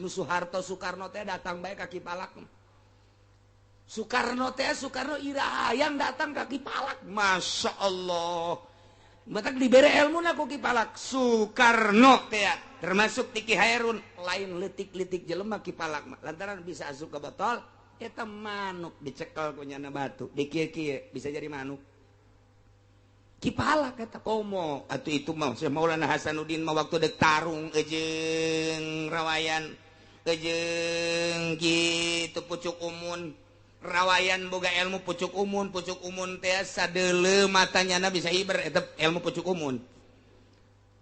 Nu Soeharto Soekarno teh datang bae ka Ki Palak. Soekarno teh Soekarno ira hayang datang ka Ki Palak. Masya Allah. Matak dibere ilmuna ku Ki Palak. Soekarno teh termasuk ti Ki Hairun lain leutik-leutik jelema Ki Palak mah. Lantaran bisa asup ke botol eta manuk dicekel ku nyana batu di kieu-kieu bisa jadi manuk. Ki Palak eta komo atuh itu mah Syekh Maulana Hasanuddin mah waktu dek tarung jeung rawayan jeung kitu pucuk umun. Rawayan boga ilmu pucuk umun teh sadeuleu matanyana bisa hiber eta ilmu pucuk umun.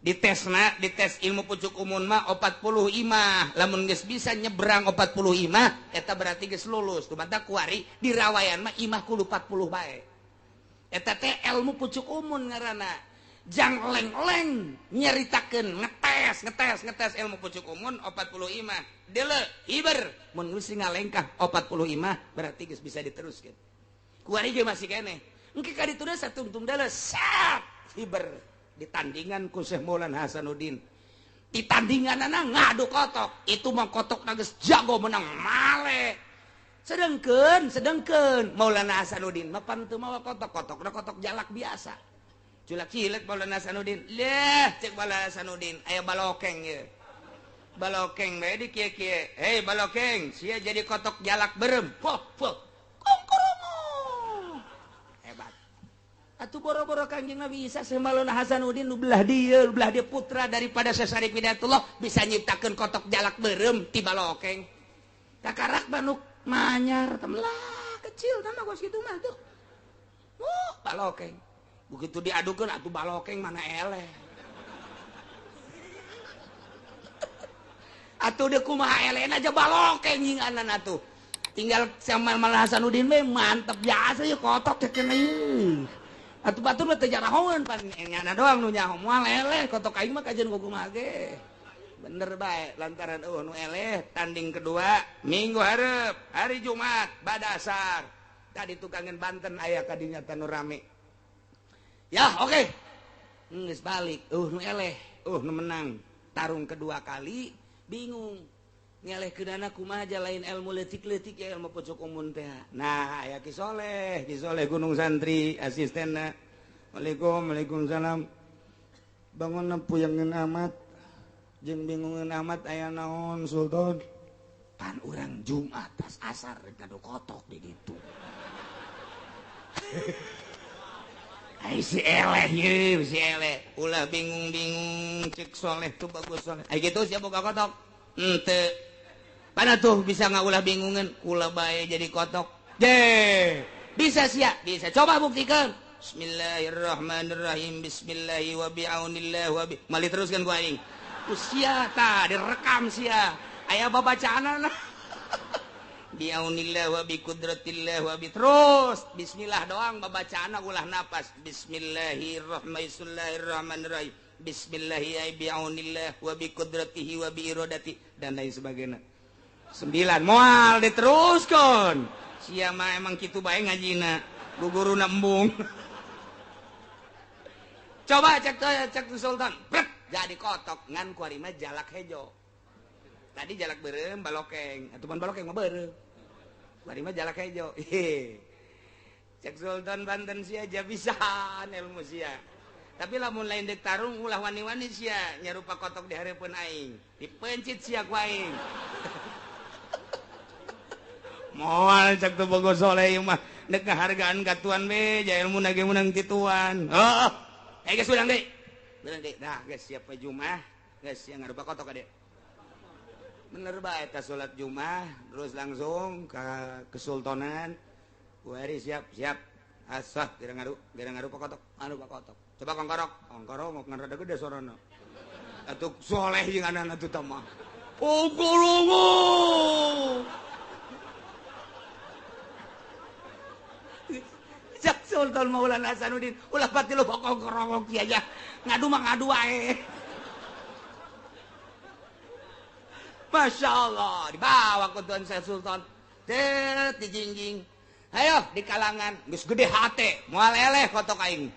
Ditesna, dites ilmu pucuk umun mah 40 imah. Lamun geus bisa nyebrang 40 imah eta berarti geus lulus. Tumata kuari di rawayan mah imah kudu 40 bae. Eta teh ilmu pucuk umun ngaranna. Jang leng-leng nyaritakeun ngetes ilmu pucuk umun 40 imah. Deuleu hiber mun geus ngalengkah 40 imah berarti geus bisa diteruskeun. Kuari ge masih keneh. Engke ka ditu satungtung deuleu sap hiber ditandingan ku Syekh Maulana Hasanuddin. Ditandinganana ngadu kotok, itu mah kotok geus jago menang male. Sedengkeun Maulana Hasanuddin mah pan teu mawa kotok, kotokna kotok jalak biasa. Culak cilek Maulana Hasanuddin. Leh cek Maulana Hasanuddin aya balokeng ye. Balokeng bae di kieu-kieu. Hei balokeng, sia jadi kotok jalak berem. Poh poh. Kongkoromo. Hebat. Atuh boro-boro Kangjeng Nabi Isa Syekh Maulana Hasanuddin nu belah dieu putra daripada Syekh Syarif Hidayatullah bisa nyiptakeun kotok jalak berem ti balokeng. Kakarak manuk manyar temlah kecil tah mah gos kitu mah tuh. Balokeng. Begitu diadukeun atuh balokeng mana eleh. Atuh deuk kumaha elehna aja balokeng nyinganan atuh. Tinggal sama Maulana Hasanuddin we mantep biasa ye kotok teh kena ieu. Atuh batur mah teu jarahoeun pan nyana doang nu nyaho moal eleh kotok aing mah kajeun kumaha ge. Bener bae lantaran eueuh nu eleh tanding kedua minggu hareup hari Jumat bada asar. Tadi tukangan Banten aya ka dinya tanu rame. Ya oke. Geus balik eueuh nu eleh, eueuh nu menang. Tarung kedua kali bingung. Ngeleh keunana kumaha aja lain ilmu leutik-leutik ya ilmu pucuk umun teh. Nah, aya Ki Soleh, Ki Soleh Gunung Santri asistenna. Waalaikum, waalaikumsalam. Bangunna puyangeun amat. Jeung bingungeun amat aya naon Sultan? Pan urang Jumat tas asar rek ngadu kotok di ditu. Ai si eleh ye, si eleh. Ulah bingung-bingung cek Soleh tuh bagus Soleh. Ai kitu sia boga kotok. Henteu. Mana tuh bisa ngaulah bingungan, kula bae jadi kotok. Deh, bisa sia, bisa. Coba buktikan. Bismillahirrahmanirrahim. Bismillahi wa bi'aunillah wa bi. Mali teruskan ku aing. Ku sia tah direkam sia. Aya babacaanana. Bi'aunillah wa bi qudratillah wa bi terus. Bismillah doang babacaanna ulah napas. Bismillahirrahmanirrahim. Bismillahi bi'aunillah wa bi qudratihi wa bi iradati dan lain sebagainya. 9 moal diteruskan. Sia mah emang kitu bae ngajina. Guguruna embung. Coba cek cek Sultan. Brek, jadi kotok ngan kuari mah jalak hejo. Tadi jalak beureum balokeng, atuh pan balokeng mah beureum. Kuari mah jalak hejo. Cek Sultan Banten sia aja bisaan ilmu sia. Tapi lamun lain dek tarung ulah wani-wani sia nyarupa kotok di hareupeun aing. Dipencit sia ku aing. Moal cek teu bogo soleh ieu mah dek ngahargaan ka tuan we ja ilmu na ge meunang ti tuan. Heeh. Eh geus ulang deui. Ulang deui. Nah, geus siap we Jumat, geus sia ngarupa kotok ka dieu. Bener bae eta salat Jumat terus langsung ka kesultanan. Kuari siap, siap. Asah geura ngarupa kotok, ngarupa kotok. Coba kongkorok, kongkorok ngan rada gede sorana. Atuh soleh jeung anak atuh tah mah. Kongkorong. Cak Sultan Maulana Hasanuddin ulah pati lo kongkorong kieu aja. Ngadu mah ngadu wae. Masya Allah, dibawa ke Tuan Syekh Sultan. Tet dijingjing. Ayo di kalangan geus gede hate, moal eleh kotok aing.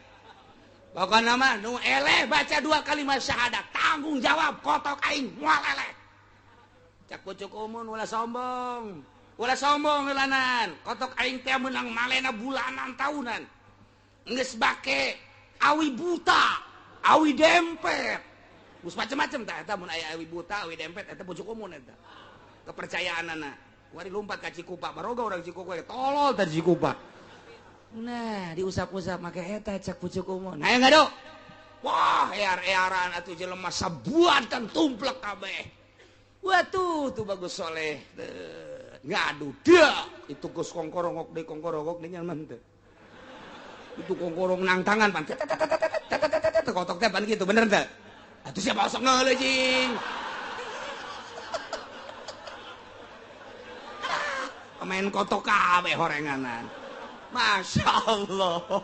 Pokokna mah nu eleh baca 2 kalimat syahadat, tanggung jawab kotok aing moal eleh. Cak pucuk umun ulah sombong. Ulah sombong heulanan. Kotok aing teh meunang malena bulanan tahunan. Geus bake awi buta, awi dempet. Geus macem-macem tah eta mun aya awi buta, awi dempet eta pucuk umun eta. Kepercayaanana. Kuari lompat ka Cikupa, baroga urang Cikupa tolol tadi Cikupa. Nah, diusap-usap make eta cak pucuk umun. Hayang ngado. Wah, ear-earan atuh jelema sabuatan tumplek kabeh. Watuh, tuh bagus soleh. Ngadu dia itu geus kongkorongok deui kongkorongok deui nyaman teh. Itu kongkorong nang tangan pan. Kotok teh pan kitu bener teh. Atuh siapa osok ngeuleuh jing. Pemain kotok kabeh horenganan. Masya Allah.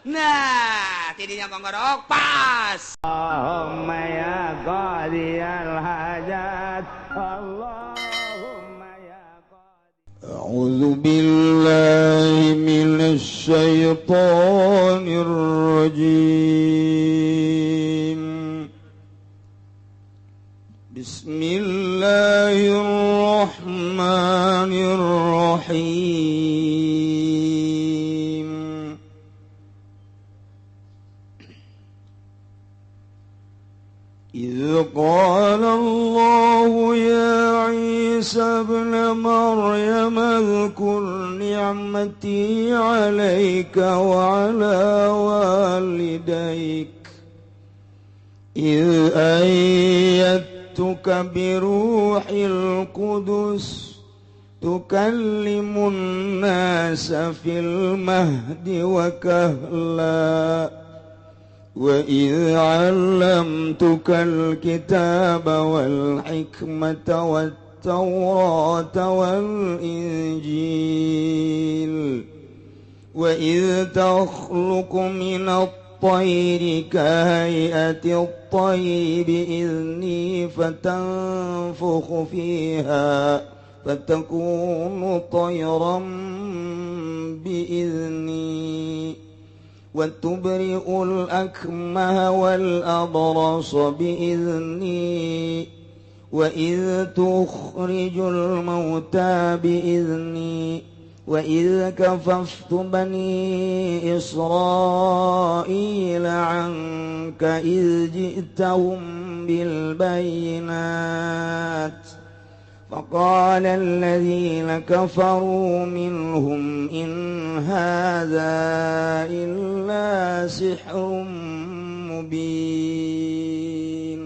Nah, tidinya kongkorok pas. Allahumma ya qadiyal hajat. Allahumma ya qadi. A'udzu billahi minasy syaithanir rajim. Bismillahirrahmanirrahim. إذ قال الله يا عيسى ابن مريم اذكر نعمتي عليك وعلى والديك إذ أيدتك بروح القدس تكلم الناس في المهد وكهلا وإذ علمتك الكتاب والحكمة والتوراة والإنجيل وإذ تخلق من الطير كهيئة الطير بإذني فتنفخ فيها فتكون طيرا بإذني وتبرئ الأكمه والأبرص بإذني وإذ تخرج الموتى بإذني وإذ كففت بني إسرائيل عنك إذ جئتهم بالبينات فقال الذين كفروا منهم إن هذا إلا سحر مبين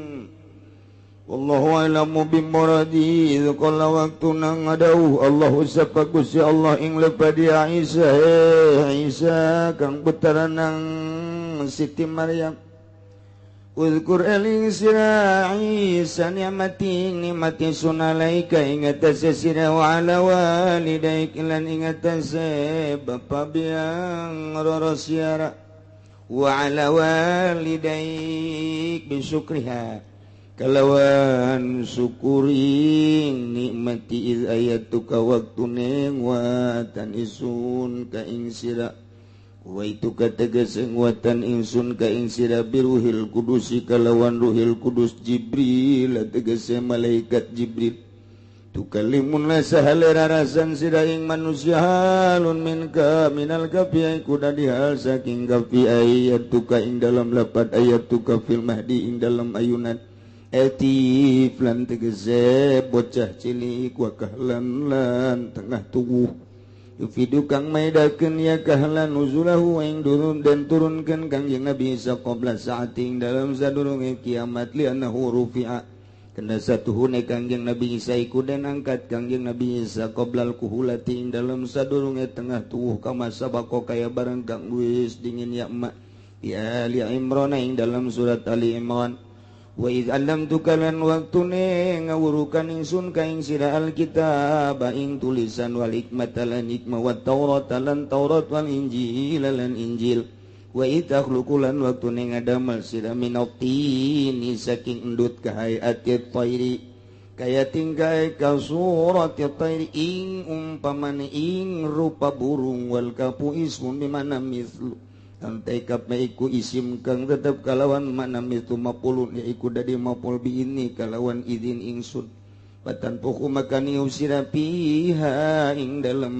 والله أعلم بمراده إذ قال وقتنا ngadauh Allahu sapa Gusti Allah ing lepadi Isa Isa kang putra nang Siti Maryam. Uzkur eling sira Isa ni'mati nikmati sunalaika ing atase sira wa ala walidaik lan ing atase bapa biang roro siara wa ala walidaik bisyukriha kalawan syukuring nikmati iz ayatuka waktune watan isun ka ing sira wa itu kategas watan ingsun ka ing sira biruhil kudusi kalawan ruhil kudus Jibril tegese malaikat Jibril tukalimun la sahalera rasan sira ing manusia halun minka minal kafi kuda dihal saking kafi ayat tuka ing dalam lapat ayat tuka fil mahdi ing dalam ayunan etif lan tegese bocah cilik wa kahlan lan tengah tubuh yufidu kang maidakeun ya kahlan nuzulahu ing durun dan turunkeun Kangjeng Nabi Isa qabla saati ing dalam sadurunge kiamat li annahu rufi'a kana satuhune Kangjeng Nabi Isa iku den angkat Kangjeng Nabi Isa qoblal kuhulati ing dalam sadurunge tengah tuwuh kama sabaqo kaya barang kang wis dingin ya emak ya Ali Imran ing dalam surat Ali Imran. Wa idz allamtuka lan waktune ngawurukan ingsun ka ing sira alkitab ing tulisan wal hikmata lan hikmah wat taurat lan taurat wal injil lan injil wa idz takhluqu lan waktune ngadamel sira minatini saking endut ka hayati thairi kaya tingkai ka surati thairi ing umpamane ing rupa burung wal kapu ismun bimana mislu antai kap iku isim kang tetep kalawan mana mitu mapulun ya iku dadi mapul bi ini kalawan izin ingsun Patan puku makani usira piha ing dalem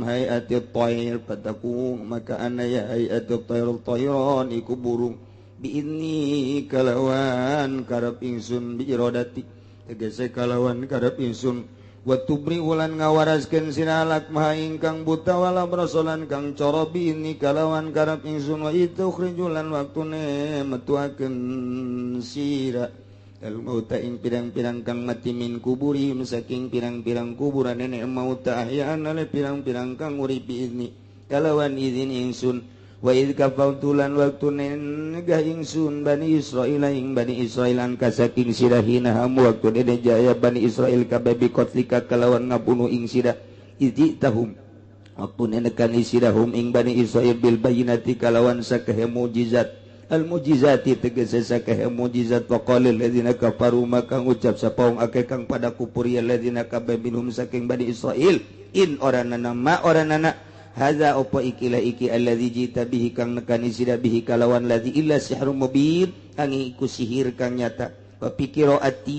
hayati tayr pataku maka anaya hayati tayr tayron iku burung biini kalawan karep ingsun bi iradati tegese kalawan karep ingsun wa tubri ulan ngawaraskeun sira alak maha ingkang buta wala brasolan kang cara biini kalawan karep ingsun wa itukhrijulan waktune metuakeun sira al mauta ing pirang-pirang kang mati min kuburihim saking pirang-pirang kuburan nenek mauta ahyaan ale pirang-pirang kang urip biizni kalawan izin ingsun wa id kafautulan waktu negah ingsun Bani Israil ing Bani Israil an kasaking sira hina hamu waktu dene jaya Bani Israil kabeh bikotlika kalawan ngabunuh ing sira ijitahum waktu nenekan sirahum ing Bani Israil bil bayinati kalawan sakehe mujizat al mujizati tegese sakehe mujizat wa qala alladzina kafaru maka ngucap sapa wong akeh kang pada kupur ya alladzina kabeh minhum saking Bani Israil in oranana ma oranana hadza apa ikilah iki allazi jita bihi kang nekani sira bihi kalawan ladzi illa sihrun mubin kang iku sihir kang nyata wa pikiraatin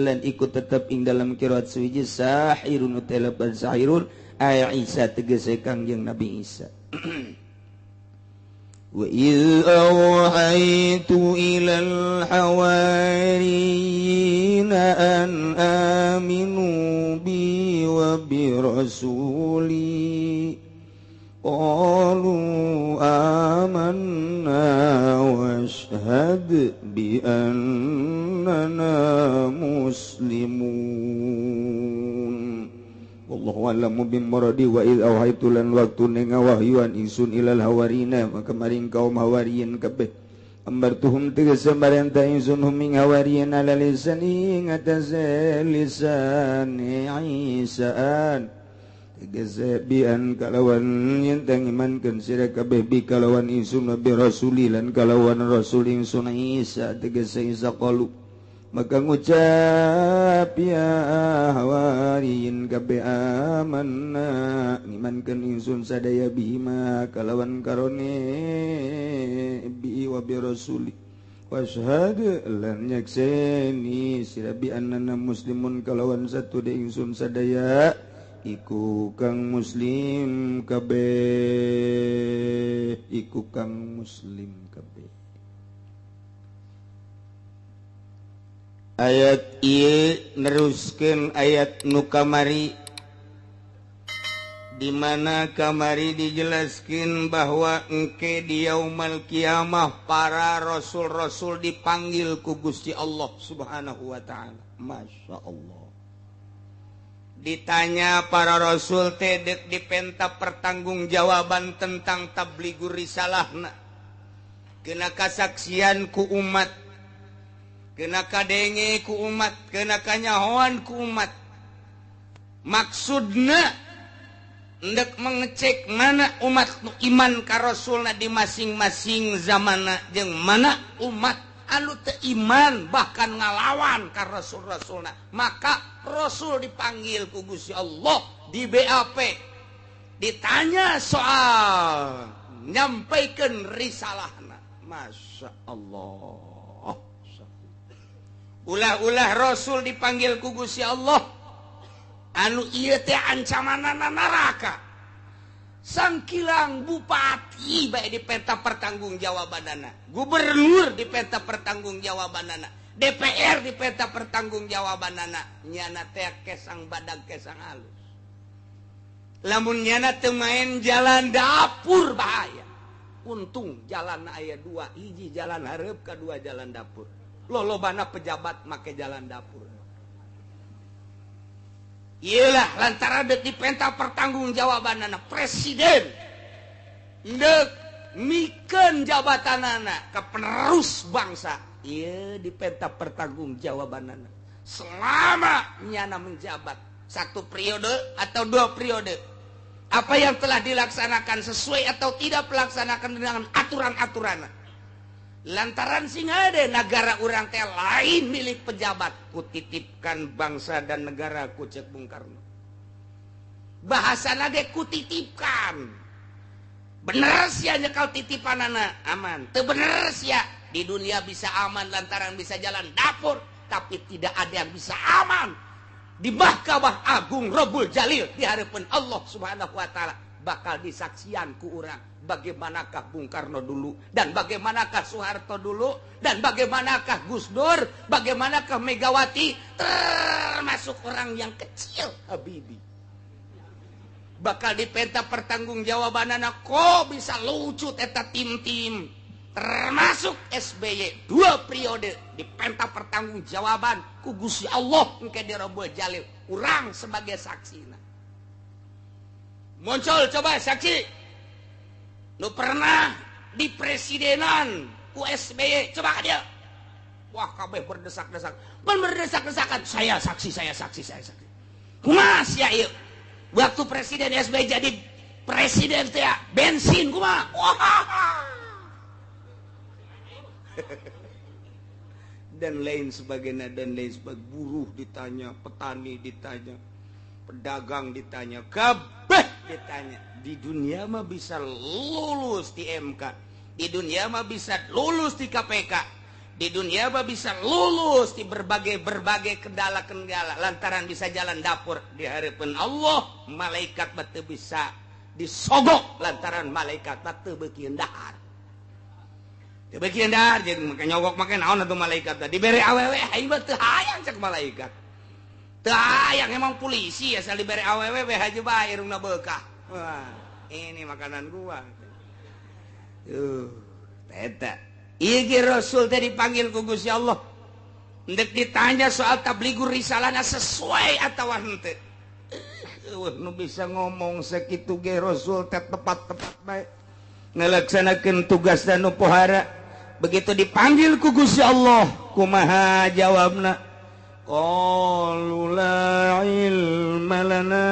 lan iku tetep ing dalam qiraat suwiji sahirun utalaban sahirun ay Isa tegese kang jeung Nabi Isa. Wa iz awhaytu ilal hawariyina an aminu bi wa bi rasuli qalu amanna washhad bi annana muslimun. Wallahu a'lamu bimuradi wa id awhaitu lan waktu ngawahyuan ingsun ilal hawarina maka maring kaum hawariyin kabeh ambartuhum tegese marenta ingsun hum ing hawariyin ala lisani ing atase lisani Isaan tegese bian kalawan yen tang imankeun sira kabeh bi kalawan ingsun bi rasuli lan kalawan rasul ingsun Isa tegese Isa qalu maka ngucap ya hawariyin kabeh amanna ngimankeun ingsun sadaya bihima kalawan karone bi wa bi rasuli wasyhad lan nyakseni sira bi annana muslimun kalawan satu de ingsun sadaya iku kang muslim kabeh iku kang muslim kabeh. Ayat ieu neruskeun ayat nu kamari di mana kamari dijelaskeun bahwa engke di yaumal kiamah para rasul-rasul dipanggil ku Gusti Allah Subhanahu wa taala. Masya Allah. Ditanya para rasul teh deuk dipenta pertanggungjawaban tentang tabligur risalahna. Kena kasaksian ku umat, kena kadenge ku umat, kena kanyahoan ku umat. Maksudna ndek mengecek mana umat nu iman ka rasulna di masing-masing zamana jeung mana umat anu teu iman bahkan ngalawan ka rasul-rasulna. Maka rasul dipanggil ku Gusti Allah di BAP, ditanya soal nyampaikan risalahna. Masya Allah. Ulah-ulah rasul dipanggil ku Gusti Allah anu ieu teh ancamanana neraka. Sangkilang bupati bae dipenta pertanggungjawabanana, gubernur dipenta pertanggungjawabanana, DPR dipenta pertanggungjawabanana, nyana teh kesang badag kesang halus. Lamun nyana teu main jalan dapur bahaya. Untung jalan aya dua, hiji jalan hareup kadua jalan dapur. Lolobana pejabat make jalan dapur. Iyalah lantaran deuk dipenta pertanggungjawabanana presiden deuk mikeun jabatanana ka penerus bangsa. Ieu dipenta pertanggungjawabanana selama nyana menjabat satu periode atau dua periode. Apa yang telah dilaksanakan sesuai atau tidak pelaksanakan dengan aturan-aturan. Lantaran sing ada negara urang teh lain milik pejabat, kutitipkan bangsa dan negara ku cek Bung Karno. Bahasana ge kutitipkan. Bener sia nyekal titipanana aman. Teu bener sia di dunia bisa aman lantaran bisa jalan dapur, Tapi tidak ada yang bisa aman di Mahkamah Agung Rabbul Jalil di hadapan Allah Subhanahu wa taala. Bakal disaksian ku urang bagaimanakah Bung Karno dulu dan bagaimanakah Soeharto dulu dan bagaimanakah Gus Dur, bagaimanakah Megawati, termasuk orang yang kecil Habibie. Bakal dipenta pertanggungjawabanana kok bisa lucut eta tim-tim termasuk SBY 2 periode dipenta pertanggungjawaban ku Gusti Allah engke di Rabbul Jalil urang sebagai saksina. Muncul coba saksi nu pernah di presidenan ku SBY, coba dia. Wah kabeh berdesak-desak, berdesak-desakan, saya saksi, saya saksi, saya saksi. Kumaha sia ieu? Waktu presiden SBY jadi presiden teh bensin kumaha? Wah. Dan lain sebagainya, dan lain sebagainya. Buruh ditanya, petani ditanya, pedagang ditanya, kabeh ditanya. Di dunia mah bisa lulus di MK, di dunia mah bisa lulus di KPK, di dunia mah bisa lulus di berbagai-berbagai kendala-kendala lantaran bisa jalan dapur. Di hadapan Allah malaikat mah teu bisa disogok lantaran malaikat mah teu beukeun dahar. Teu beukeun dahar jeung make nyogok make naon atuh malaikat teh dibere awewe aing mah teu hayang cek malaikat. Teu hayang emang polisi asal dibere awewe we haji bae irungna beukah. Wah, ini makanan gua. Eta. Ieu Rasul teh dipanggil ku Gusti Allah. Ndek ditanya soal tablighur risalahna sesuai atawa henteu. Eueuh nu bisa ngomong sakitu ge Rasul teh tepat-tepat bae. Ngalaksanakeun tugasna nu pohara. Begitu dipanggil ku Gusti Allah, kumaha jawabna? Qalu la ilma lana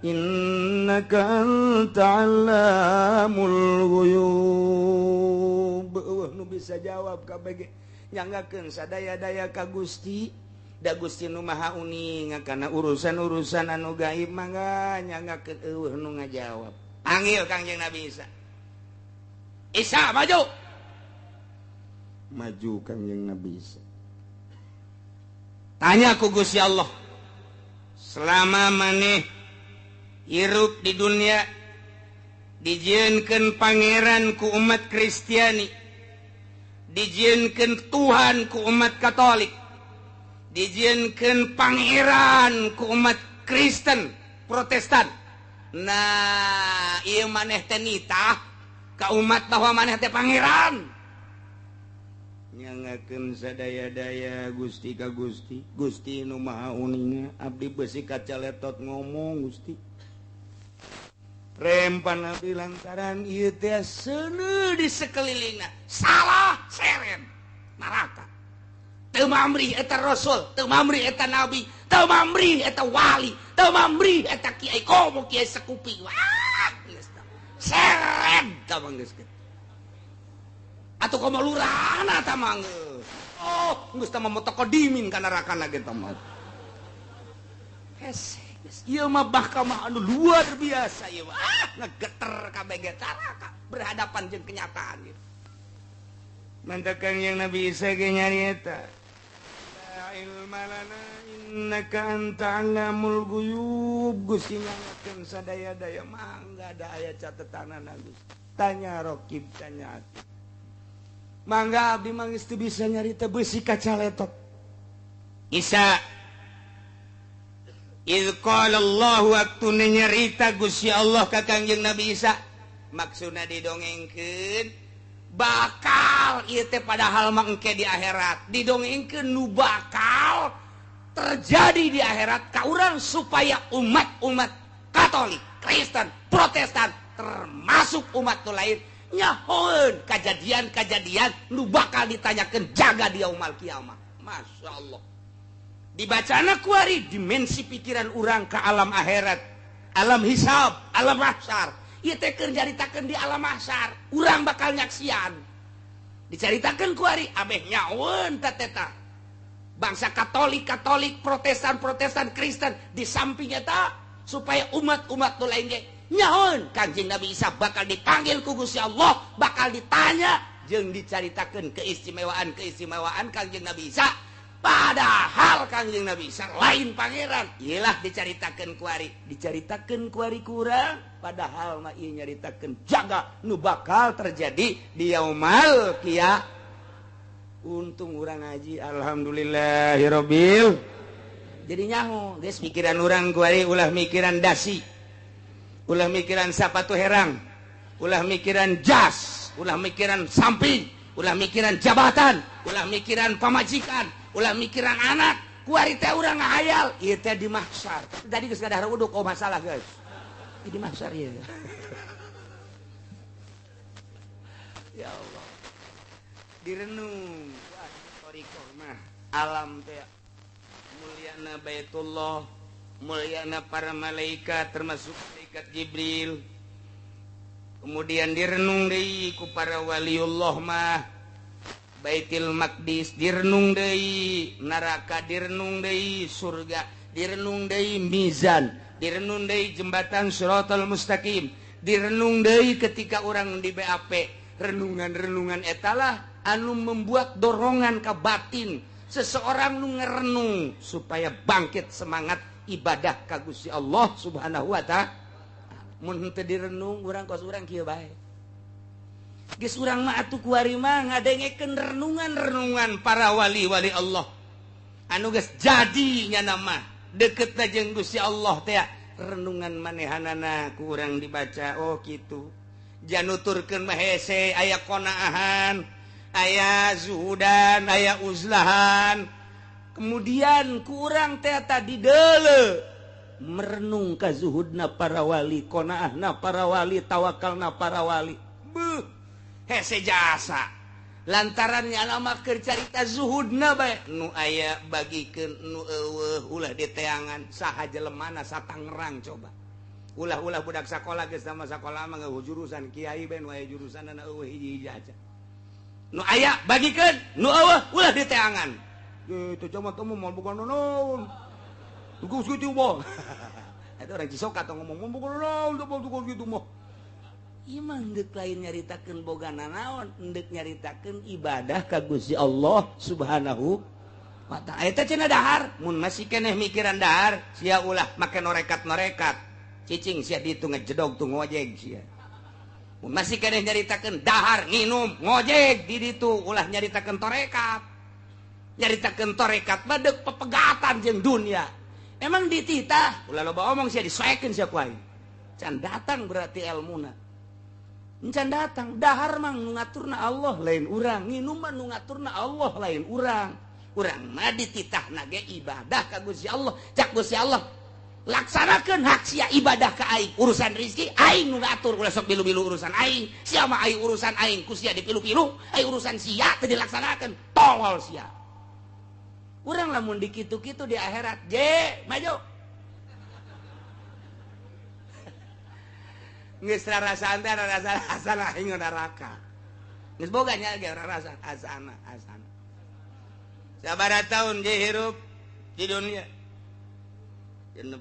innaka anta 'allamul ghuyub. Eueuh nu bisa jawab kabeh nyanggakeun sadaya-daya ka Gusti. Da Gusti nu Maha Uning kana urusan-urusan anu gaib mangga nyanggakeun eueuh nu ngajawab. Panggil Kangjeng Nabi Isa. Isa maju. Maju Kangjeng Nabi Isa. Tanya ku Gusti Allah, selama maneh hirup di dunia dijieunkeun pangeran ku umat Kristiani, dijieunkeun Tuhan ku umat Katolik, dijieunkeun pangeran ku umat Kristen Protestan. Nah, ieu maneh teh nitah ka umat bahwa maneh teh pangeran. Nyangakeun sadaya-daya Gusti ka Gusti, Gusti nu Maha Uninga, abdi beusi kacaletot ngomong Gusti. Rempan abdi lantaran ieu teh seuneu di sekelilingna, salah seren neraka. Teu mamrih eta rasul, teu mamrih eta nabi, teu mamrih eta wali, teu mamrih eta kiai komo kiai sekupi. Wah, geus seren tah mah geus. Atuh komo lurahna tah mah geus. Oh, geus tah mah mutaqaddimin ka nerakana ge tah mah. Hese. Ieu mah mahkamah anu luar biasa ieu mah. Ah, ngegeter kabeh ge caraka berhadapan jeung kenyataan ieu. Mantak Kangjeng Nabi Isa ge nyarieta. La ilma lana innaka anta 'allamul ghuyub. Gusti nyangakeun sadaya-daya mangga da aya catetanana Gusti. Tanya rokib tanya ati. Mangga abdi mah geus teu bisa nyarita beusi kacaletot. Isa Idh qala Allah waktu nyarita Gusti Allah ka Kangjeng Nabi Isa, maksudna didongengkeun bakal ieu teh padahal mah engke di akhirat, didongengkeun nu bakal terjadi di akhirat ka urang supaya umat-umat Katolik, Kristen, Protestan termasuk umat nu lain nyahoeun kajadian-kajadian nu bakal ditanyakeun jaga di yaumul kiamah. Masya Allah. Dibacana kuari dimensi pikiran urang ke alam akhirat, alam hisab, alam mahsyar. Ieu teh keur nyaritakeun di alam mahsyar, urang bakal nyaksian. Dicaritakeun kuari ameh nyaweun teh teta. Bangsa Katolik, Katolik, Protestan, Protestan, Kristen di samping eta supaya umat-umat nu lain ge nyaweun Kangjeng Nabi Isa bakal dipanggil ku Gusti Allah, bakal ditanya jeung dicaritakeun keistimewaan-keistimewaan Kangjeng Nabi Isa. Padahal Kangjeng Nabi Isa lain pangeran. Iyalah dicaritakeun kuari, dicaritakeun kuari kurang, padahal mah ieu nyaritakeun jaga nu bakal terjadi di yaumal qiyamah. Untung urang ngaji alhamdulillahirabbil. Jadi nyaho geus pikiran urang kuari ulah mikiran dasi. Ulah mikiran sapatu herang, ulah mikiran jas, ulah mikiran samping, ulah mikiran jabatan, ulah mikiran pamajikan, ulah mikiran anak. Kuari teh urang ngahayal ieu teh di mahsyar. Tadi geus ngadahar uduk oh masalah guys. Di mahsyar ieu. Ya Allah. Direnung. Wah, thariqah mah alam teh mulyana Baitullah, mulyana para malaikat termasuk malaikat Jibril. Kemudian direnung deui ku para waliullah mah Baitul Maqdis direnung deui, neraka direnung deui, surga direnung deui, mizan direnung deui, jembatan Shiratal Mustaqim direnung deui ketika orang di BAP. Renungan-renungan etalah anu membuat dorongan ke batin seseorang nu ngerenung supaya bangkit semangat ibadah ka Gusti Allah Subhanahu wa ta'ala. Mun henteu direnung urang kos urang kieu bae. Geus urang mah atuh kuari mah ngadengekeun renungan-renungan para wali-wali Allah. Anu geus jadi nya mah deketna jeung Gusti Allah teh renungan manehanana ku urang dibaca oh kitu. Januturkeun mah hese aya qonaahan, aya zuhudan, aya uzlahan. Kemudian ku urang teh tadi deuleu merenung ka zuhudna para wali, qanaahna para wali, tawakalna para wali. Beuh, hese jasa. Lantaran nya mah keur carita zuhudna bae nu aya bagikeun nu eueuh ulah diteangan saha jelemana satangerang coba. Ulah-ulah budak sakola geus sama sakola mah ngeueuh jurusan kiai bae nu aya jurusanna eueuh hiji-hiji aja. Nu aya bagikeun nu eueuh ulah diteangan. Kitu cuma temu moal boga naon. Tugas gitu mah. Itu orang Cisoka atau ngomong boga naon tugas gitu mah. Ieu mah endek lain nyaritakeun boga nanaon, endek nyaritakeun ibadah ka Gusti Allah Subhanahu wa ta'ala. Eta cenah dahar, mun masih keneh mikiran dahar, sia ulah make norekat-norekat. Cicing sia ditu ngejedog tuh ngojeg sia. Mun masih keneh nyaritakeun dahar nginum ngojeg di ditu ulah nyaritakeun torekat. Nyaritakeun torekat mah deuk pepegatan jeung dunia. Emang dititah ulah loba omong sia disoekeun sia ku aing. Can datang berarti elmuna. Can datang dahar mah nu ngaturna Allah lain urang, nginum mah nu ngaturna Allah lain urang. Urang mah dititahna ge ibadah ka Gusti Allah. Cak Gusti Allah laksanakeun hak sia ibadah ka aing. Urusan rezeki aing nu ngatur, ulah sok bilu-bilu urusan aing. Sia mah aing urusan aing ku sia dipilu-pilu, aing urusan sia teu dilaksanakeun, tolol sia. Urang lamun dikitu-kitu di akhirat, je maju. Geus rarasaan teh rarasaan asana aing neraka. Geus boga nya ge rarasaan asana asana. Sabaraha taun je hirup di dunia? 60.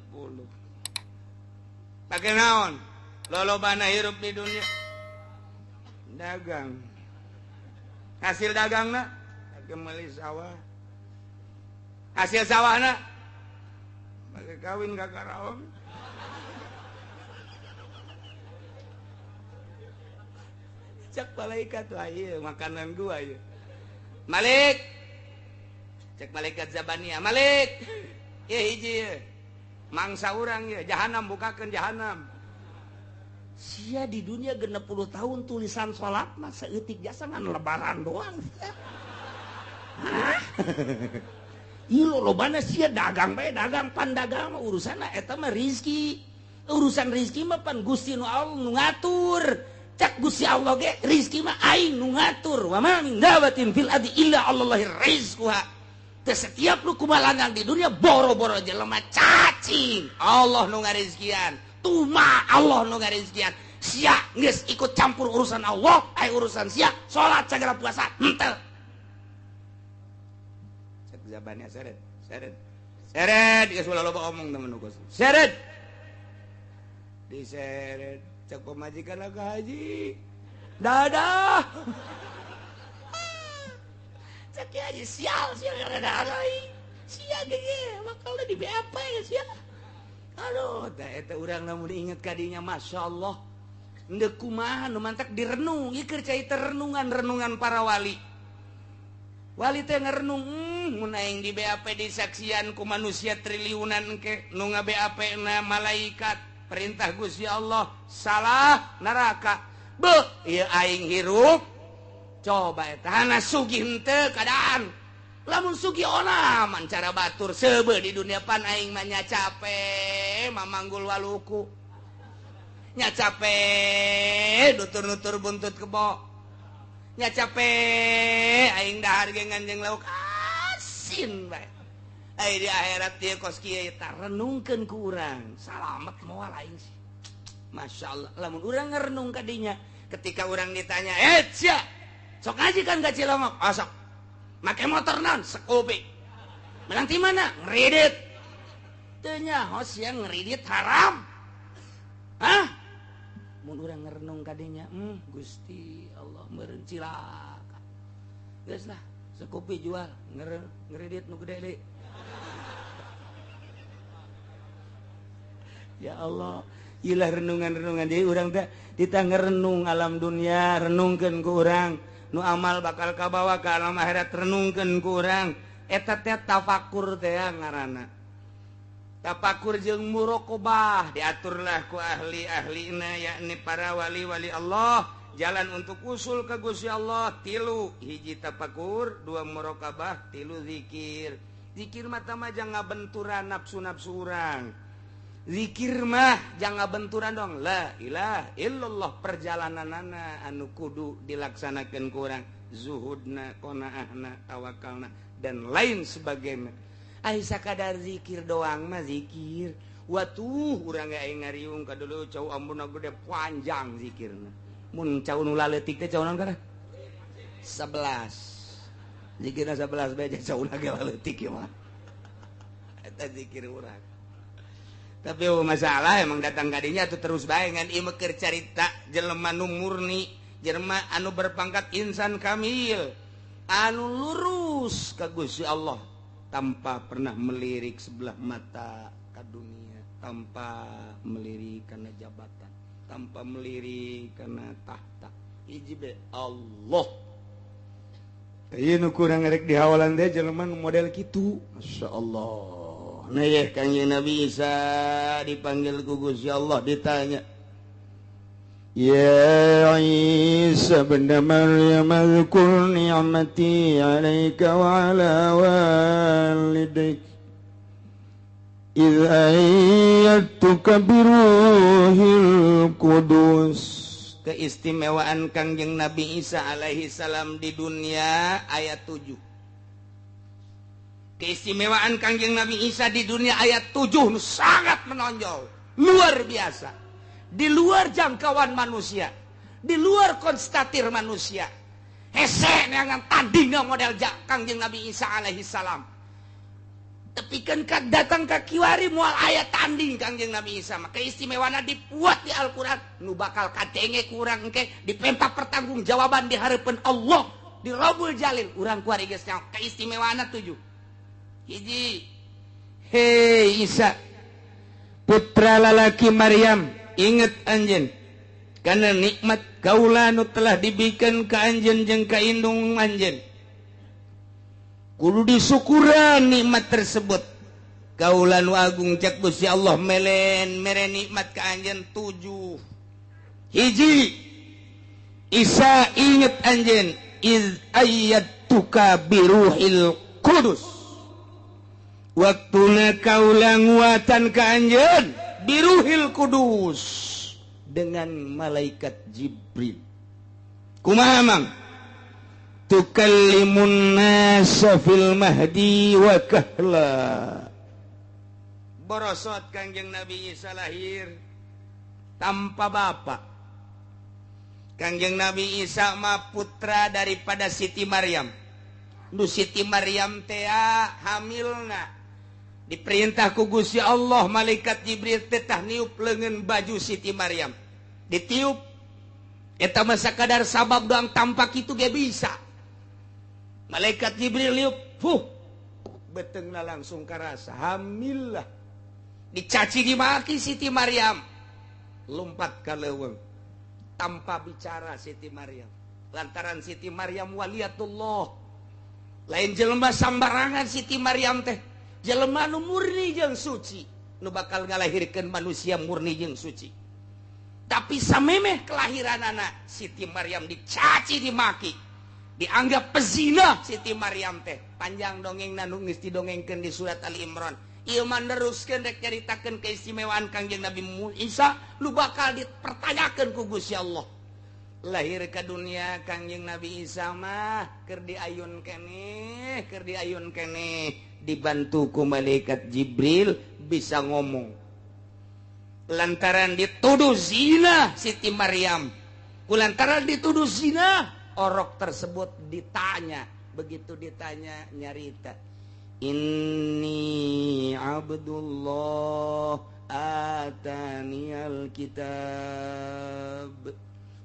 Pake naon? Lolobana hirup di dunia. Dagang. Hasil dagangna pake meuli sawah. Hasil sawahna pake kawin ka Karawang. Cek malaikat wah ieu makanan gua ieu. Malik. Cek malaikat Zabania, Malik. Ieu hiji ieu. Mangsa urang ieu, jahanam bukakeun jahanam. Sia di dunia 60 tahun tulisan salat mah saeutik jasa ngan lebaran doang. Hah? Ieu lolobana sia dagang bae, dagang pan dagang mah urusanna eta mah rizki. Urusan rizki mah pan Gusti nu Allah nu ngatur. Cak Gusti Allah ge rizki mah aing nu ngatur. Wa ma min dabatin fil ardi illa Allahi rizquha. Teu setiap nu kumalangang di dunia boro-boro jelema cacing. Allah nu ngarizkian. Tuma Allah nu ngarizkian. Sia geus ikut campur urusan Allah, ai urusan sia salat sagala puasa henteu. Cek zabannya seret, seret. Seret geus ulah loba omong temen nu seret. Diseret cek pemajikan ka haji. Dadah. Cek aja sial sial karena aing. Sia ge bakal di BAP ya sia. Aduh, tah eta urang lamun inget ka dinya masyaallah. Endeu kumaha nu mantak direnung, ieu keur cai renungan-renungan para wali. Wali teh ngerenung, mun aing di BAP disaksian ku manusia triliunan ke nu nga-BAP na malaikat, perintah Gusti Allah, salah neraka. Beuh, ieu aing hirup. Coba eta hana sugih henteu keadaan. Lamun sugih onaman cara batur seubeuh di dunia pan aing mah nya cape mamanggul waluku. Nya cape nutur-nutur buntut kebo. Nya cape aing dahar ge nganjeng lauk asin bae. Ai di akhirat ieu kos kieu eta renungkeun ku urang. Salamet moal aing sih. Masyaallah, lamun urang ngerenung ka dinya ketika urang ditanya, "Eh, sia, sok ngaji kan ka Cilongok?" "Oh, sok." Make motor naon? Scoopy. Menang ti mana? Ngeridit. Teu nyaho sia ngeridit haram. Hah? Mun urang ngerenung ka dinya, Gusti Allah meureun cilaka. Geus lah, Scoopy jual, ngeridit nu gede deui. Ya Allah, ilah renungan-renungan jadi urang teh ditah ngerenung alam dunia, renungkeun ku urang. Nu amal bakal kabawa ka alam akhirat renungkeun ku urang. Eta teh tafakur teh ngaranna. Tafakur jeung muraqabah diaturlah ku ahli-ahlina yakni para wali-wali Allah, jalan untuk usul ka Gusti Allah tilu, hiji tafakur, dua muraqabah, tilu zikir. Zikir mah tah jangan ngabenturan nafsu-nafsu urang. Zikir mah jangan benturan dong. La ilaha illallah perjalananana anu kudu dilaksanakan ku urang, zuhudna, qanaahna, tawakalna dan lain sebagainya. Ai sakadar zikir doang mah zikir. Watuh urang ge aing ngariung ka dulu cau ambuna gede panjang zikirna. Mun cau nu laletik teh cau naon kana? 11. Zikirna 11 bae cau na ge laletik ieu mah. Eta zikir urang. Tapi masalah emang datang kadinya tuh terus bae ngan ieu keur carita jelema nu murni, jelema anu berpangkat insan kamil, anu lurus ka Gusti Allah tanpa pernah melirik sebelah mata ka dunia, tanpa melirik kana jabatan, tanpa melirik kana tahta. Hiji be Allah. Ieu nu kurang rek dihawalan teh jelema nu model kitu. Masyaallah. Nah ya Kangjeng Nabi Isa dipanggil ku Gusti Allah ditanya, Ya Isa ibn Maryam dzkur ni'mati 'alaika wa 'ala walidaik idz ayyadtuka biruhil qudus. Keistimewaan Kangjeng Nabi Isa alaihi salam di dunia ayat 7. Keistimewaan Kangjeng Nabi Isa di dunia ayat 7 sangat menonjol, luar biasa, di luar jangkauan manusia, di luar konstatir manusia. Hese neangan tandingna model Kangjeng Nabi Isa alaihi salam. Tapi kan datang ka kiwari moal aya tanding Kangjeng Nabi Isa mah. Keistimewaanna dipuat di Al-Qur'an, nu bakal kadenge ku urang engke dipenta pertanggungjawaban di hareupeun Allah di Rabbul Jalil. Urang kuari geus nyaho keistimewaanna 7. Hiji, hei Isa putra lalaki Maryam, inget anjeun karena nikmat kaula nu telah dibikeun ka anjeun jeung ka indung anjeun. Kudu disyukuran nikmat tersebut. Kaula nu agung cek Gusti Allah melen mere nikmat ka anjeun 7. Hiji, Isa inget anjeun iz ayyatuka biruhil qudus. Waktuna kaula nguatan ka anjeun biruhil kudus dengan malaikat Jibril. Kumaha mang? Tukallimun nasa fil mahdi wa kahla. Borosot Kangjeng Nabi Isa lahir tanpa bapak. Kangjeng Nabi Isa mah putra daripada Siti Maryam. Nu Siti Maryam teh hamilna diperintah ku Gusti Allah malaikat Jibril teh tah niup leungeun baju Siti Maryam. Ditiup eta mah sakadar sabab doang tampak itu ge bisa. Malaikat Jibril liup, fuh, betengna langsung karasa hamil lah. Dicaci dimaki Siti Maryam, lompat ka leuweung tanpa bicara Siti Maryam. Lantaran Siti Maryam waliyatullah, lain jelema sambarangan. Siti Maryam teh jelema nu murni jeung suci, nu bakal ngalahirkeun manusia murni jeung suci. Tapi samemeh kelahiran anak, Siti Maryam dicaci dimaki, dianggap pezina Siti Maryam teh. Panjang dongeng nu geus didongengkeun di surat Ali Imran. Ieu mah neruskeun rek nyaritakeun keistimewaan Kangjeng Nabi Isa nu bakal dipertanyakeun ku Gusti Allah. Lahir ke dunia Kangjeng Nabi Isa mah keur diayun keneh, keur diayun keneh, dibantu ku malaikat Jibril bisa ngomong. Lantaran dituduh zina Siti Maryam, kulantaran dituduh zina, orok tersebut ditanya. Begitu ditanya nyarita, "Inni Abdullah atanial kitab."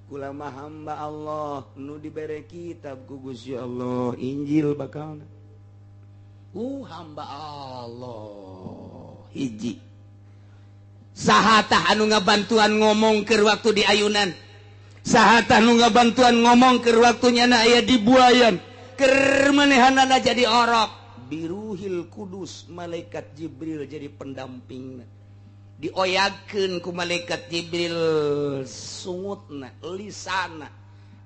Kula mah hamba Allah nu dibere kitab ku Gusti Allah, Injil bakalna. Hamba Allah hiji. Saha tah anu ngabantuan ngomong keur waktu di ayunan? Saha tah nu ngabantuan ngomong keur waktu nyana aya di buayan? Keur manehanana jadi orok? Biruhil Kudus, malaikat Jibril jadi pendamping. Dioyagkeun ku malaikat Jibril sungutna, lisana,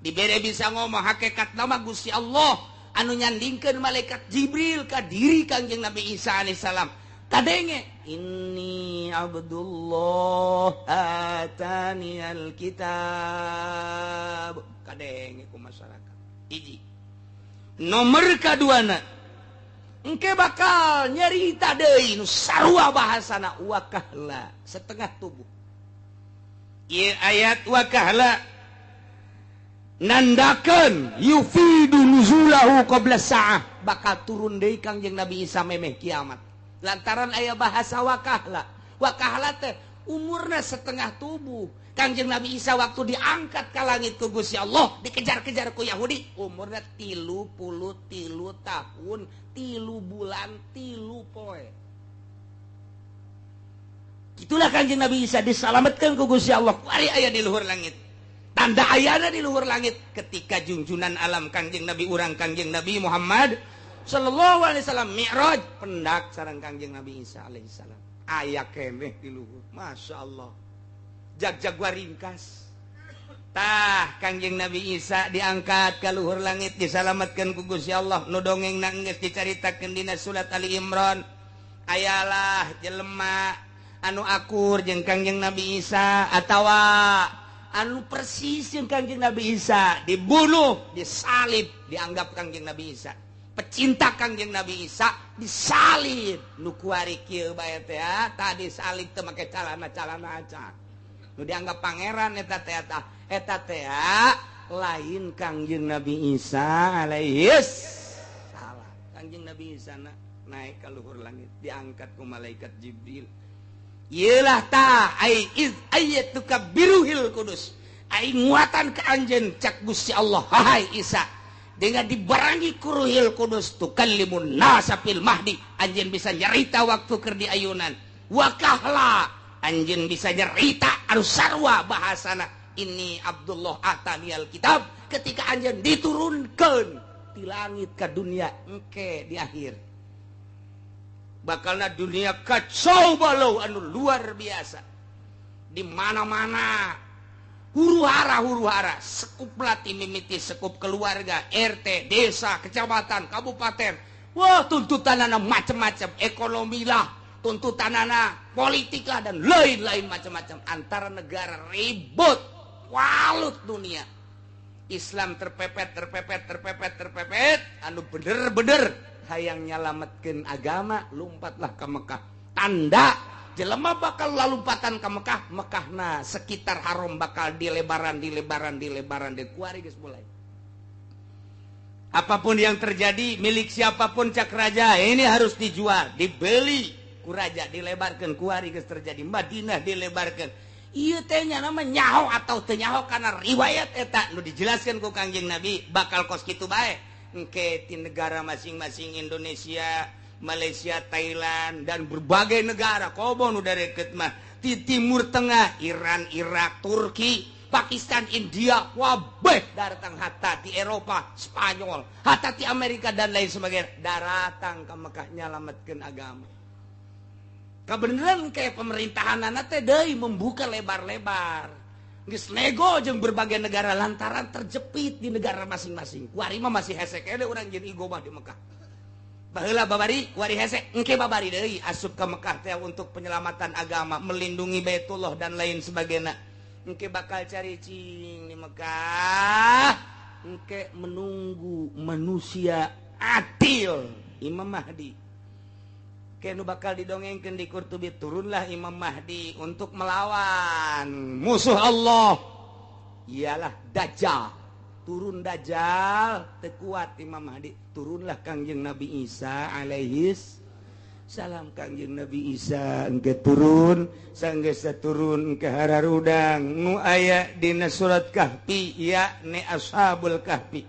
dibere bisa ngomong. Hakikat nama Gusti Allah anu nyandingkeun malaikat Jibril ka diri Kangjeng Nabi Isa alaihissalam. Kadenge, "Inni Abdullah atani alkitab." Kadenge ku masyarakat. Hiji. Nomor kaduana, engke bakal nyerita deui nu sarua bahasana, wakahla, setengah tubuh. Ieu ayat wakahla nandakeun yufidu nuzulahu qabla sa'ah, bakal turun deui Kangjeng Nabi Isa memeh kiamat. Lantaran aya bahasa wakahla. Wakahla teh umurna setengah tubuh. Kangjeng Nabi Isa waktu diangkat ke langit ku Gusti Allah, dikejar-kejar ku Yahudi, umurna 33 tahun 3 bulan 3 poe. Itulah Kangjeng Nabi Isa diselamatkan ku Gusti Allah. Kuari aya di luhur langit. Tanda ayana di luhur langit ketika junjunan alam Kangjeng Nabi urang, Kangjeng Nabi Muhammad Sallallahu Alaihi Wasallam Mi'raj, pendak sareng Kangjeng Nabi Isa alaihi salam. Aya keneh di luhur. Masya Allah. Jag-jag ringkas. Tah, Kangjeng Nabi Isa diangkat ke luhur langit, diselamatkan ku Gusti Allah. Nu dongeng geus dicaritakeun dina surat Ali Imran. Ayalah jelema anu akur jeung Kangjeng Nabi Isa atawa anu persis jeung Kangjeng Nabi Isa dibunuh, disalib, dianggap Kangjeng Nabi Isa. Pecinta Kangjeng Nabi Isa disalib. Nu kuari kieu bae teh tadi salib teu make calana-calana acan. Nu dianggap pangeran eta teh, eta teh lain Kangjeng Nabi Isa alaihi salam. Kangjeng Nabi Isa na, naik ke luhur langit, diangkat ku malaikat Jibril. Iyalah ta ai iz ayyatuka biruhil kudus. Ai nguatan ka anjeun, cak Gusti Allah, "Hai Isa, dengan dibarengi ku Ruhil Kudus, tukallimun nasa fil mahdi, anjeun bisa nyerita waktu keur di ayunan. Wakahla, anjeun bisa nyerita anu sarua bahasana, 'Inni Abdullah atanial kitab,' ketika anjeun diturunkeun di langit ke dunia engke di akhir. Bakalna dunia kacau balau anu luar biasa, di mana-mana huru hara, huru hara, sekup latih mimiti sekup keluarga, RT, desa, kecamatan, kabupaten. Wah, tuntutan anak macam-macam, ekonomi lah, tuntutan anak politik lah, dan lain-lain macam-macam. Antara negara ribut, walut dunia. Islam terpepet, terpepet, terpepet, terpepet, anu bener-bener hayang nyalametkeun agama lompatlah ke Mekah. Tanda jelema bakal lalumpatan ke Mekah, Mekahna sekitar haram bakal dilebaran, dilebaran, dilebaran, di kuari geus mulai. Apapun yang terjadi, milik siapapun, cak raja, ini harus dijual, dibeli ku raja, dilebarkan. Kuari geus terjadi Madinah dilebarkan. Ieu teh nya nama nyaho atau teu nyaho, karena riwayat eta nu dijelaskan ku Kangjeng Nabi bakal kos kitu bae. Engke ti negara masing-masing Indonesia, Malaysia, Thailand dan berbagai negara komo nu dareket mah di Timur Tengah, Iran, Irak, Turki, Pakistan, India, wabeh datang hatta di Eropa, Spanyol, hatta di Amerika dan lain sebagainya daratang ke Mekah nyalametkeun agama. Kebenaran kayak pemerintahan teh deui membuka lebar-lebar. Geus nego jeung berbagai negara lantaran terjepit di negara masing-masing. Kuari mah masih hese keneh urang jeung igo mah di Mekah. Baheula babari kuari hese, engke babari deui asup ka Mekah teh untuk penyelamatan agama, melindungi Baitullah dan lain sebagainya. Engke bakal cari cing di Mekah, engke menunggu manusia adil, Imam Mahdi. Kenu bakal didongengkeun di Qurtubi, turunlah Imam Mahdi untuk melawan musuh Allah, ialah Dajjal. Turun Dajjal, tekuat Imam Mahdi. Turunlah Kangjeng Nabi Isa alaihis salam. Kangjeng Nabi Isa engke turun, sanggeus turun ke hararudang nu aya dina surat Kahfi, yakni Ashabul Kahfi.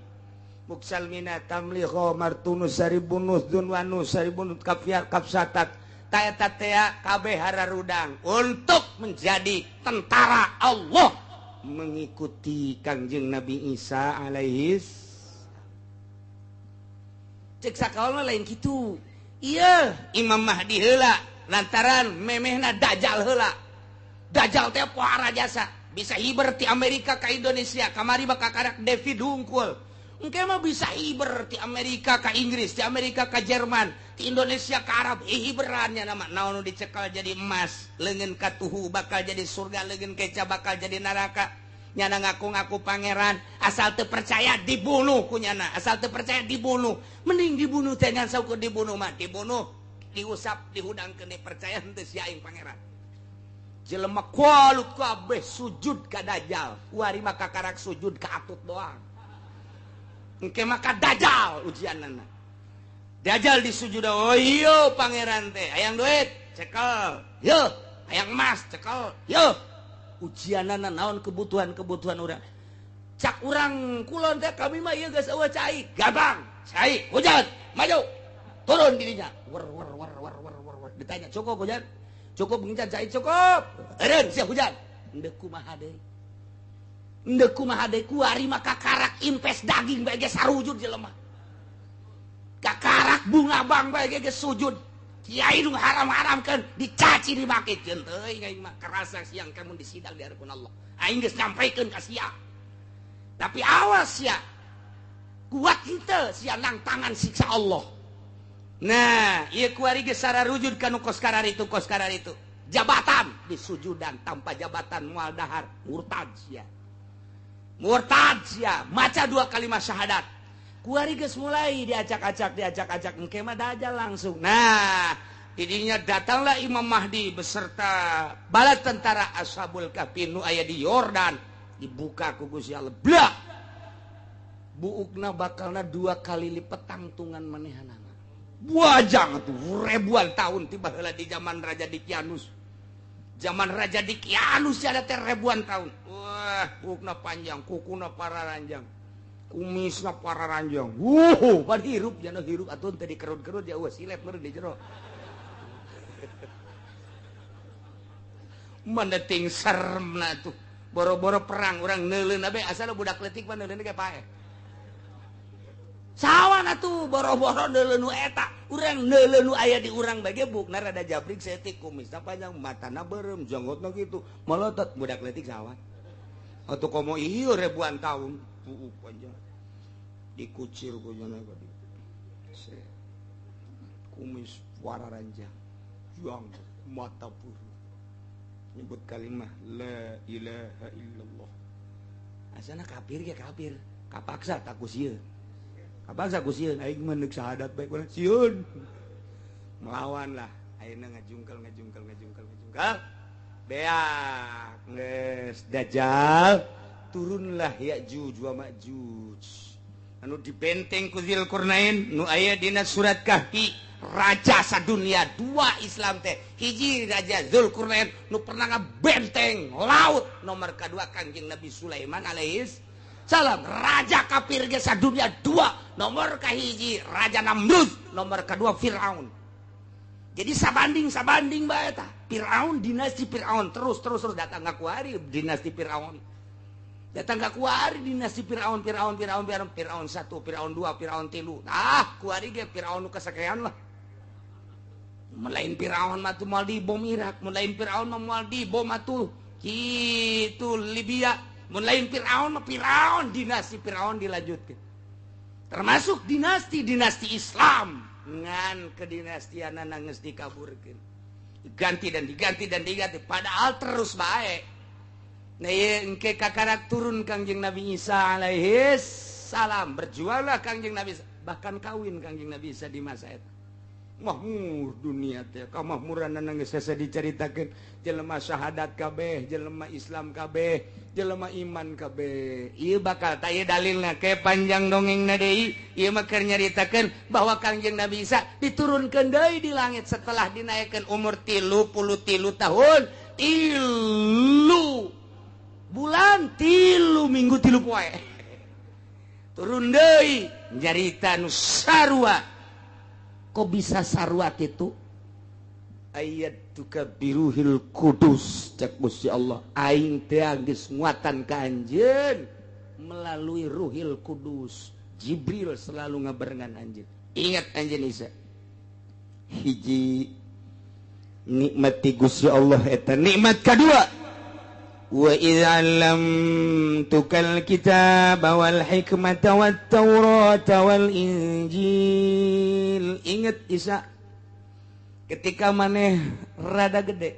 Muksalmina tamliho martunus saribunus dunwanus saribunus kafiyar kapsatat taeta tea kabeh hararudang untuk menjadi tentara Allah mengikuti Kangjeng Nabi Isa alaihis. Cek sakaol mah lain kitu. Iya, Imam Mahdi heula lantaran memehna Dajjal heula. Dajjal teh pohara jasa, bisa hiber ti Amerika ka Indonesia, kamari bakal karak David hungkul. Engke mah bisa hiber ti Amerika ka Inggris, ti Amerika ka Jerman, ti Indonesia ka Arab, hiberannya nama naon nu dicekal jadi emas, leungeun katuhu bakal jadi surga, leungeun keca bakal jadi neraka. Nyana ngaku-ngaku pangeran, asal teu percaya dibunuh ku nyana, asal teu percaya dibunuh. Mending dibunuh teh ngan saukur dibunuh mah, dibunuh, diusap, dihudangkeun percaya henteu sia aing pangeran. Jelema kualut kabeh sujud ka Dajjal, kuari mah kakarak sujud ka atut doang. Engke maka Dajjal ujianana. Dajjal disujud, oh iya pangeran teh, hayang duit, cekel. Yo, hayang emas, cekel. Yo. Ujianana naon kebutuhan-kebutuhan urang. Cak urang kulon teh kami mah ieu geus eueuh cai, gabang, cai, hujan, maju. Turun dirinya. Wer wer wer wer wer wer wer. Ditanya, "Cukup hujan?" "Cukup hujan, cai cukup." Eureun sia hujan. Endeu kumaha deui? Endeu kumaha deui kuari mah kakarak impes daging bae geus sarujud jelema. Kakarak bunga bang bae geus sujud. Kiai nu haram-haramkeun dicaci dimaki jeung teuing aing mah kerasa siang kamu disidang di hadapan Allah. Aing geus nyampaikeun ka sia. Tapi awas sia. Kuat henteu sia nang tangan siksa Allah. Nah, ieu kuari geus sararujud ka nu kos kararitu kos kararitu. Jabatan disujudan tanpa jabatan moal dahar murtad sia. Murtad sia, maca dua kalimat syahadat. Kuari geus mulai diacak-acak, diacak-acak, engke mah Dajjal langsung. Nah, didinya datanglah Imam Mahdi beserta bala tentara Ashabul Kahfi nu aya di Yordan, dibuka ku Gusti Allah. Blak. Buukna bakalna 2 kali lipat tangtungan manehanana. Buajang atuh ribuan tahun tiba heula di zaman Raja Dikianus. Zaman Raja Dikianus ada teh ribuan tahun. Wah, buukna panjang, kukuna pararanjang. Kumisna pararanjang. Wuh, pan hirup jana hirup atuh teh dikerut-kerut ya eueuh silet meureun di jero. Mendeting seremna tuh. Boro-boro perang urang neuleun bae asal budak leutik mah neuleun ge paeh. Sawan atuh boro-boro neuleun nu eta, urang neuleun nu aya di urang bae ge bukna rada jabrik saeutik kumisna panjang, matana beureum, janggotna kitu, molotot budak leutik sawan. Atuh komo ieu ribuan tahun buuk panjang. Dikucir ku jana tadi. Kumis wararanjang, janggot mata buru. Nyebut kalimah la ilaha illallah. Asana kafir ge kafir, kapaksa tak ku sieun. Kapaksa ku sieun aing mah neuk syahadat bae ku sieun. Melawan lah, ayeuna ngajungkel ngajungkel ngajungkel ngajungkel. Beak geus Dajjal turunlah Ya'juj wa Ma'juj. Anu dibenteng ku Dzulqarnain nu aya dina surat Kahfi, raja sadunia dua Islam teh. Hiji Raja Dzulqarnain nu pernah ngabenteng laut, nomor kedua Kangjeng Nabi Sulaiman alaihis Salam. Raja kafir ge sadunya dua, nomor kahiji Raja Namrud, nomor kedua Firaun. Jadi sabanding bae tah. Firaun, dinasti Firaun terus terus terus datang ka kuari dinasti Firaun. Datang ka kuari dinasti Firaun, Firaun, Firaun, Firaun, Firaun 1, Firaun 2, Firaun 3. Ah, kuari ge Firaun nu kasakean lah. Melain Firaun mah tuh moal dibom Irak, melain Firaun mah moal dibom atuh kitu Libya, melain Firaun mah Firaun, dinasti Firaun dilanjutkeun. Termasuk dinasti-dinasti Islam ngan kedinastianana geus dikaburkeun. Diganti dan diganti dan diganti padahal terus bae. Nah, ieu engke kakarak turun Kangjeng Nabi Isa alaihi salam, berjuanglah Kangjeng Nabi Isa, bahkan kawin Kangjeng Nabi Isa di masa eta. Mahmur dunia teh kamahmuranana geus hese dicaritakeun, jelema syahadat kabeh, jelema Islam kabeh, jelema iman kabeh. Ieu bakal tah ieu dalilna ke panjang dongengna deui, ieu mah keur nyaritakeun bahwa Kangjeng Nabi Isa diturunkeun deui di langit setelah dinaikkeun umur 33 tahun, 3 bulan, 3 minggu, 3 poe. Turun deui nyarita nu sarua. Kok bisa sarua kitu? Ayat tuka biruhil kudus cek Gusti Allah, aing teh geus nguatan ka anjeun melalui Ruhil Kudus. Jibril selalu ngabarengan anjeun. Ingat anjeun Isa. Hiji nikmat ti Gusti Allah eta nikmat kadua, wa idz 'allamtukal kitaba wal hikmata wat taurata wal injil. Ingat Isa, ketika maneh rada gede,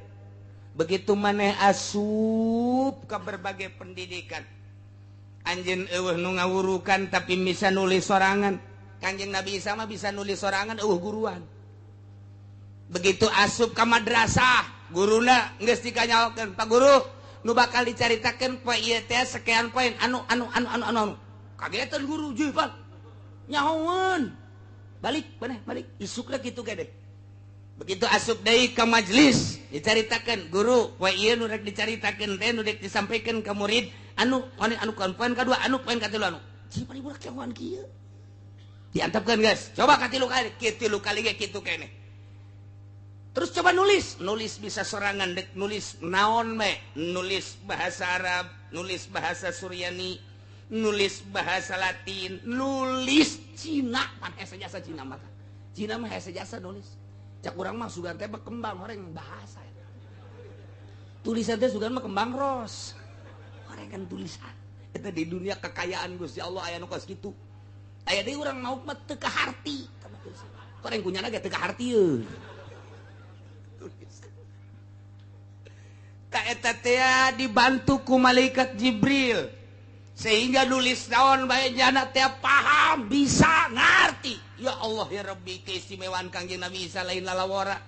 begitu maneh asup ke berbagai pendidikan, anjeun eueuh nu ngawurukan tapi bisa nulis sorangan. Kanjeng Nabi Isa mah bisa nulis sorangan eueuh guruan. Begitu asup ke madrasah, guruna geus dikanyaokeun, "Pak guru, nu bakal dicaritakeun poe ieu teh sekian poin anu anu anu anu anu." Kagetan guru, "Juh, Pak. Nyahoeun." Balik, maneh balik. Isukna kitu gede. Begitu asup deui ka majelis, dicaritakeun, "Guru, poe ieu nu rek dicaritakeun teh nu rek disampaikan ka murid anu anu anu poin kadua, anu poin katilu anu." Cih, paling budak nyahoan kieu. Diantepkeun geus. Coba katilu kali, katilu kali ge kitu keneh. Terus coba nulis, nulis bisa sorangan dek nulis naon me, nulis bahasa Arab, nulis bahasa Suryani, nulis bahasa Latin, nulis Cina, pan hese jasa Cina mah. Cina mah hese jasa nulis. Cak urang mah sugan teh kembang horeng bahasa. Tulisan teh sugan mah kembang ros. Horeng kan tulisan. Eta di dunia kekayaan Gusti Allah aya nu kos kitu. Aya deui urang mauk mah teu kaharti. Horeng kunyana ge teu kaharti euy. Eta teh dibantu ku malaikat Jibril sehingga nulis naon bae jana teh paham, bisa ngarti. Ya Allah ya Rabbi, keistimewaan Kangjeng Nabi Isa lain lalawara.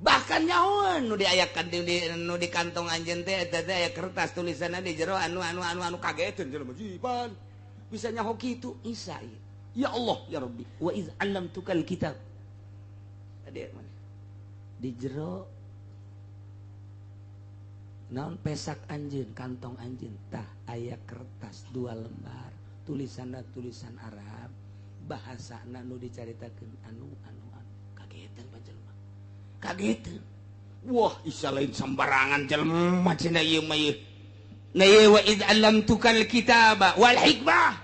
Bahkan nyahoan nu diayakan nu di kantong anjeun teh eta teh aya kertas tulisanna di jero anu anu anu anu kageteun jelema jiban. Bisa nyaho kitu Isa. Ya Allah ya Rabbi, wa iz 'allamtukal kitab. Tadi mana? Di jero naon pesak anjeun, kantong anjeun tah aya kertas 2 lembar, tulisanna tulisan Arab, bahasana nu dicaritakeun anu anu anu. Kagetan panjelma. Kagetan. Wah, Isa lain sembarangan jelema cenah ieu mah ieu. Nah ieu wa iz 'allamtukal kitaba wal hikmah.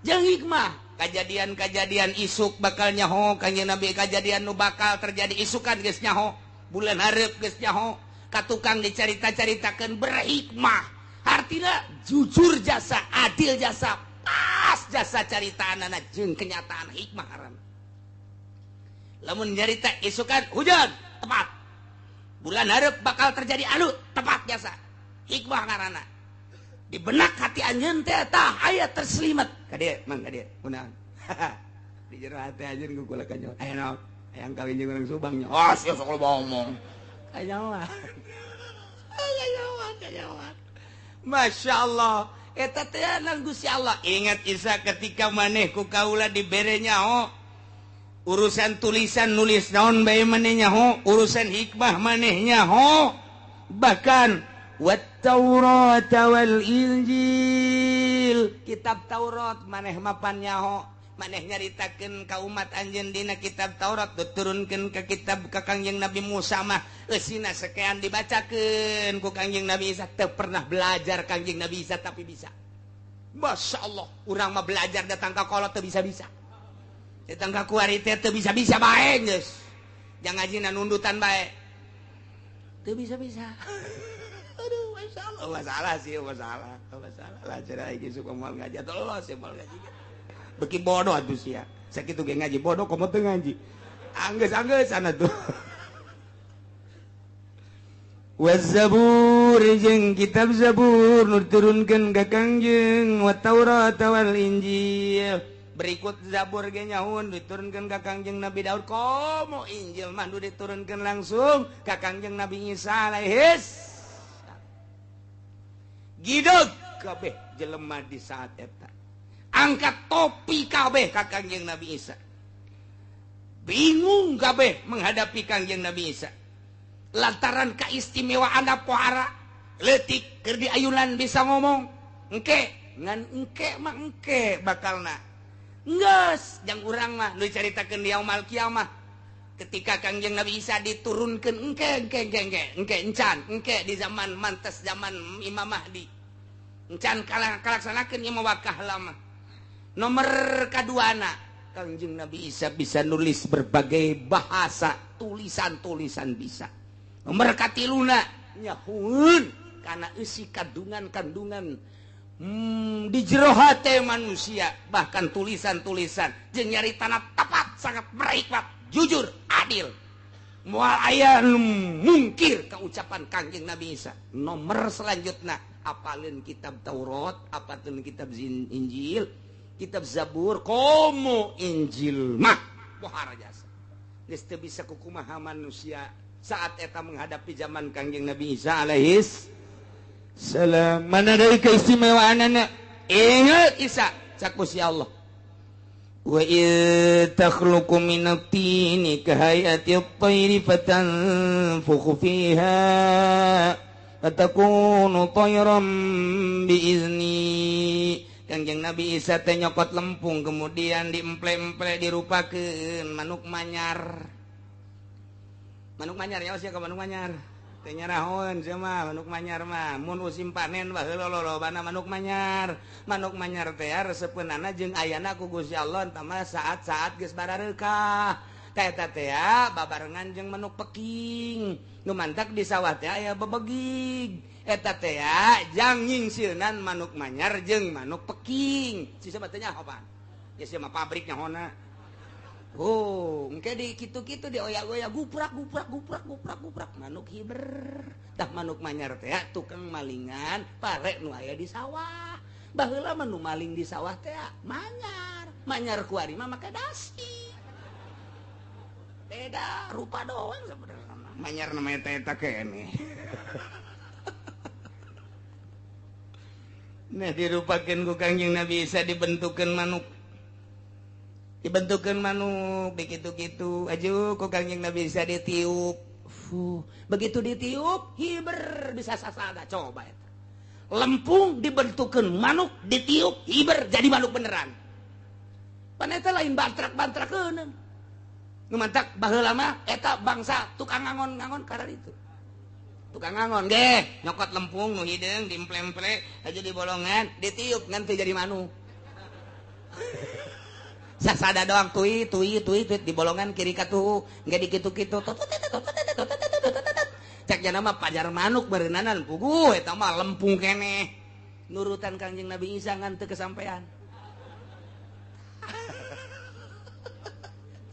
Jeung hikmah, kajadian-kajadian isuk bakal nyaho Kanjeng Nabi, kajadian nu bakal terjadi isukan geus nyaho, bulan hareup geus nyaho. Ka tukang dicarita-caritakeun berhikmah, artinya jujur jasa, adil jasa, pas jasa caritaanana jeung kenyataan hikmah haram. Lamun nyarita isukan hujan tepat, bulan hareup bakal terjadi anu tepat jasa, hikmah ngaranna. Di benak hati anjeun teh tah aya terselimet ka dieu mang ka dieu kunaon. Di jero hati anjeun ku kula kanyo aya naon, hayang kawin jeung urang Subang nya. Oh sia sok loba omong. Kanyawan. Kanyawan, kanyawan. Masya Allah. Eta teh nang Gusti Allah. Ingat Isa ketika maneh ku kaula dibere nyaho urusan tulisan nulis naon bae maneh nyaho, urusan hikmah maneh nyaho, bahkan wat Taurata wal Injil. Injil, kitab Taurat maneh mapan nyaho, maneh nyaritakeun ka umat anjeun dina kitab Taurat diturunkeun ka kitab ka Kangjeng Nabi Musa mah eusina sekian dibacakeun ku Kangjeng Nabi Isa. Teu pernah belajar Kangjeng Nabi Isa tapi bisa. Masya Allah, urang mah belajar datang ka kolot teu bisa-bisa. Datang ka kuari teh teu bisa-bisa bae geus. Jangan ngajina nundutan bae. Teu bisa-bisa. Aduh, masya Allah, masalah sih, masalah, masalah lah cara iki suka moal ngaji atau los ya moal ngaji. Beki bodoh atuh sia. Sakitu ge ngaji bodoh komo teu ngaji. Anggeus-anggeus sana tuh. Waz-Zabur jeung kitab Zabur nu diturunkeun ka Kangjeng wa Taurat wal Injil. Berikut Zabur ge nyaun diturunkeun ka Kangjeng Nabi Daud, komo Injil mah nu diturunkeun langsung ka Kangjeng Nabi Isa alaihis. Gideg kabeh jelema di saat eta. Angkat topi kabeh ka Kangjeng Nabi Isa. Bingung kabeh menghadapi Kangjeng Nabi Isa. Lantaran keistimewaan pohara leutik keur diayunan bisa ngomong. Engke ngan engke mah engke bakalna. Geus jang urang mah nu dicaritakeun di yaumul kiamah. Ketika Kangjeng Nabi Isa diturunkeun engke engke engke engke engke encan engke di zaman mantes zaman Imam Mahdi. Encan kalaksanakeun ieu mah wakah lama. Nomor kaduana Kangjeng Nabi Isa bisa nulis berbagai bahasa, tulisan-tulisan bisa. Nomor katiluna nyahueun kana eusi kandungan-kandungan di jero hate manusia, bahkan tulisan-tulisan jeung nyaritana tepat, sangat berhikmat, jujur, adil. Moal aya nu mungkir ka ucapan Kangjeng Nabi Isa. Nomor selanjutna apaleun kitab Taurat, apaleun kitab Injil, kitab Zabur, komo Injil mah pohara jasa. Geus teu bisa kukumaha manusia saat eta menghadapi zaman Kangjeng Nabi Isa alaihis salam. Mana dari keistimewaanana? Ingat Isa cak Gusti Allah. Wa id takhluqu minat tini kahayati at-tayri fatanfukhu fiha fatakunu tayran biizni. Kangjeng Nabi Isa teh nyokot lempung kemudian diemple-emple dirupakeun manuk manyar. Manuk manyar ya sia ka manuk manyar. Teh nyarahon sia mah manuk manyar mah mun musim panen baheula lolobana manuk manyar. Manuk manyar teh resepeunana jeung ayana ku Gusti Allah entah mah saat-saat geus barareukah. Ka eta teh babarengan jeung manuk peking. Nu mantak di sawah teh aya bebegig. Eta teh jang nyingsilnan manuk manyar jeung manuk peking. Sisa mah teh nyaho pan. Ya sia mah pabrik nyahona. Oh, engke di kitu-kitu dioyak-oyak guprak guprak guprak guprak guprak manuk hiber. Tah manuk manyar teh tukang malingan pare nu aya di sawah. Baheula mah nu maling di sawah teh manyar. Manyar kuari mah make dasi. Beda rupa doang sebenarnya. Manyar namanya teh eta keneh. Nah dirupakeun ku Kangjeng Nabi Isa dibentukeun manuk. Dibentukeun manuk begitu-gitu aju ku Kangjeng Nabi Isa ditiup. Fuh, begitu ditiup hiber bisa sasada coba eta. Lempung dibentukeun manuk ditiup hiber jadi manuk beneran. Pan eta lain bantrak-bantrakeun. Nu mantak baheula mah eta bangsa tukang ngangon-ngangon karena itu. Tukang ngangon ge nyokot lempung nu hideung diemple-emple aja di bolongan ditiup ngan teu jadi manuk. Sasada doang tui tui tui tui di bolongan kiri katuhu nggak dikitu-kitu cek jana mah pajar manuk berenanan puguh eta mah lempung keneh nurutan Kangjeng Nabi Isa ngan teu kesampean.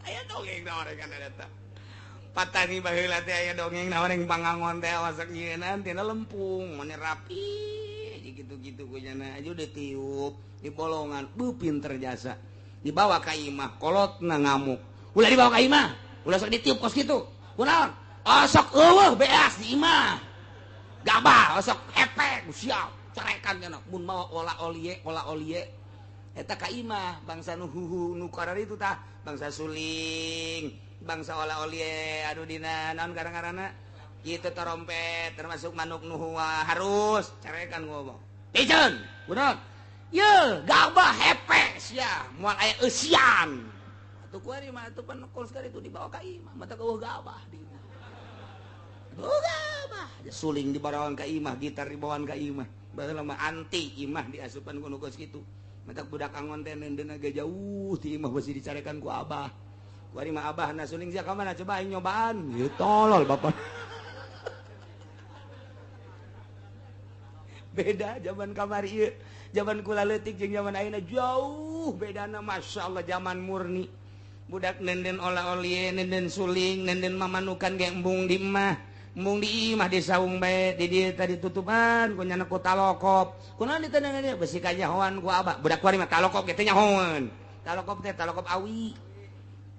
Aya dongeng naon kan eta patani baheula teh aya dongeng naon yang pangangon teh masak nyieunaan tina lempung mane rapi gitu-gitu ku jana aja ditiup di bolongan beuh pinter jasa. Dibawa ka imah kolotna ngamuk. Ulah dibawa ka imah, ulah sok ditiup kos kitu. Kunaon? Osok eueuh beas di imah. Gabah osok epek siap carekan cenah mun mawa ola olie ola olie. Eta ka imah bangsa nu huhu nu kararitu tah, bangsa suling, bangsa ola olie anu dina naon karang-karana kitu trompet termasuk manuk nu harus carekan ngomong. Piceun, kunaon? Ye, gabah hepes ya, moal aya eusian. Atuh kuari mah atuh pan kos itu dibawa ka imah, mata eueuh gabah di imah. Eueuh gabah, suling dibawaan ka imah, gitar dibawaan ka imah. Baheula mah anti imah diasupan ku nu kos kitu. Matak budak angon teh neundeunna ge jauh ti imah beusi dicarekan ku abah. Kuari mah abah na suling sia ka mana coba aing nyobaan. Ieu tolol bapak. Beda zaman kamari ieu. Zaman kula leutik jeung zaman ayeuna jauh bedana, Masya Allah. Zaman murni budak nenden ola-olie, nenden suling, nenden mamanukan ge embung di imah, embung di imah di saung bae di dieu tadi tutupan ku nyana ku talokop. Kunaon ditendengan ieu besi kanyahoan ku abah. Budak kuari mah talokop ge teh nyahoan. Talokop teh talokop awi.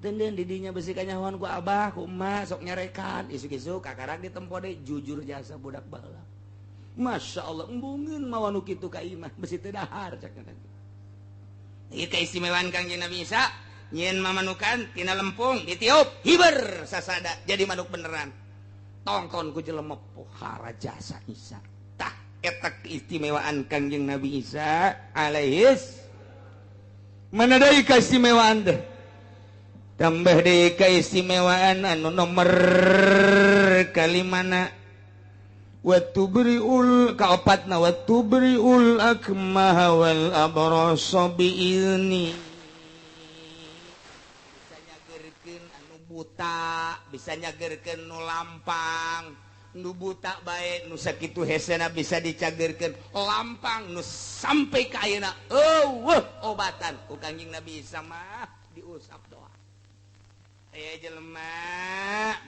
Denden di dinya besi kanyahoan ku abah, ku emak sok nyarekan, isuk-isuk kakarak ditempo deui jujur jasa budak baheula. Masya Allah, embungeun mawa nu kitu ka imah besi teu dahar cak teh. Ieu keistimewaan Kangjeng Nabi Isa, nyieun mamanukan tina lempung ditiup hiber sasada jadi manuk beneran. Tongton ku jelema pohara jasa Isa. Tah eta keistimewaan Kangjeng Nabi Isa alaihis. Mana deui keistimewaan teh? Tambah deui keistimewaan anu nomor kalimana. Watubriul kaopatna watubriul akmaha wal abrasa biizni. Bisa nyagerkeun anu buta, bisa nyagerkeun nu lampang, nu buta bae nu sakitu hesena bisa dicagerkeun, lampang nu sampai ka ayeuna eueuh obatan ku Kangjeng Nabi Isa mah diusap doa. Aya jelema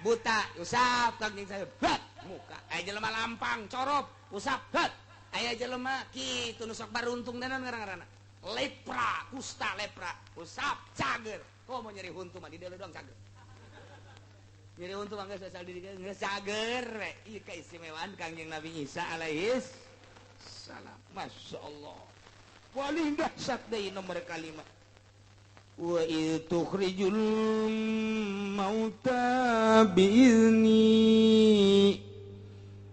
buta usap Kangjeng saya muka, aya jelema lampang corop usap het, aya jelema kitu nu sok baruntung danan ngaran-ngaranna lepra, kusta lepra usap cager. Komo nyeri huntu mah di dieu doang cager. Nyeri huntu mah geus asal di dieu geus cager we. Ieu keistimewaan Kangjeng Nabi Isa alaihis salam. Masya Allah. Paling dahsyat deui nomor kalima. Wa idh tukhrijul mauta biizni.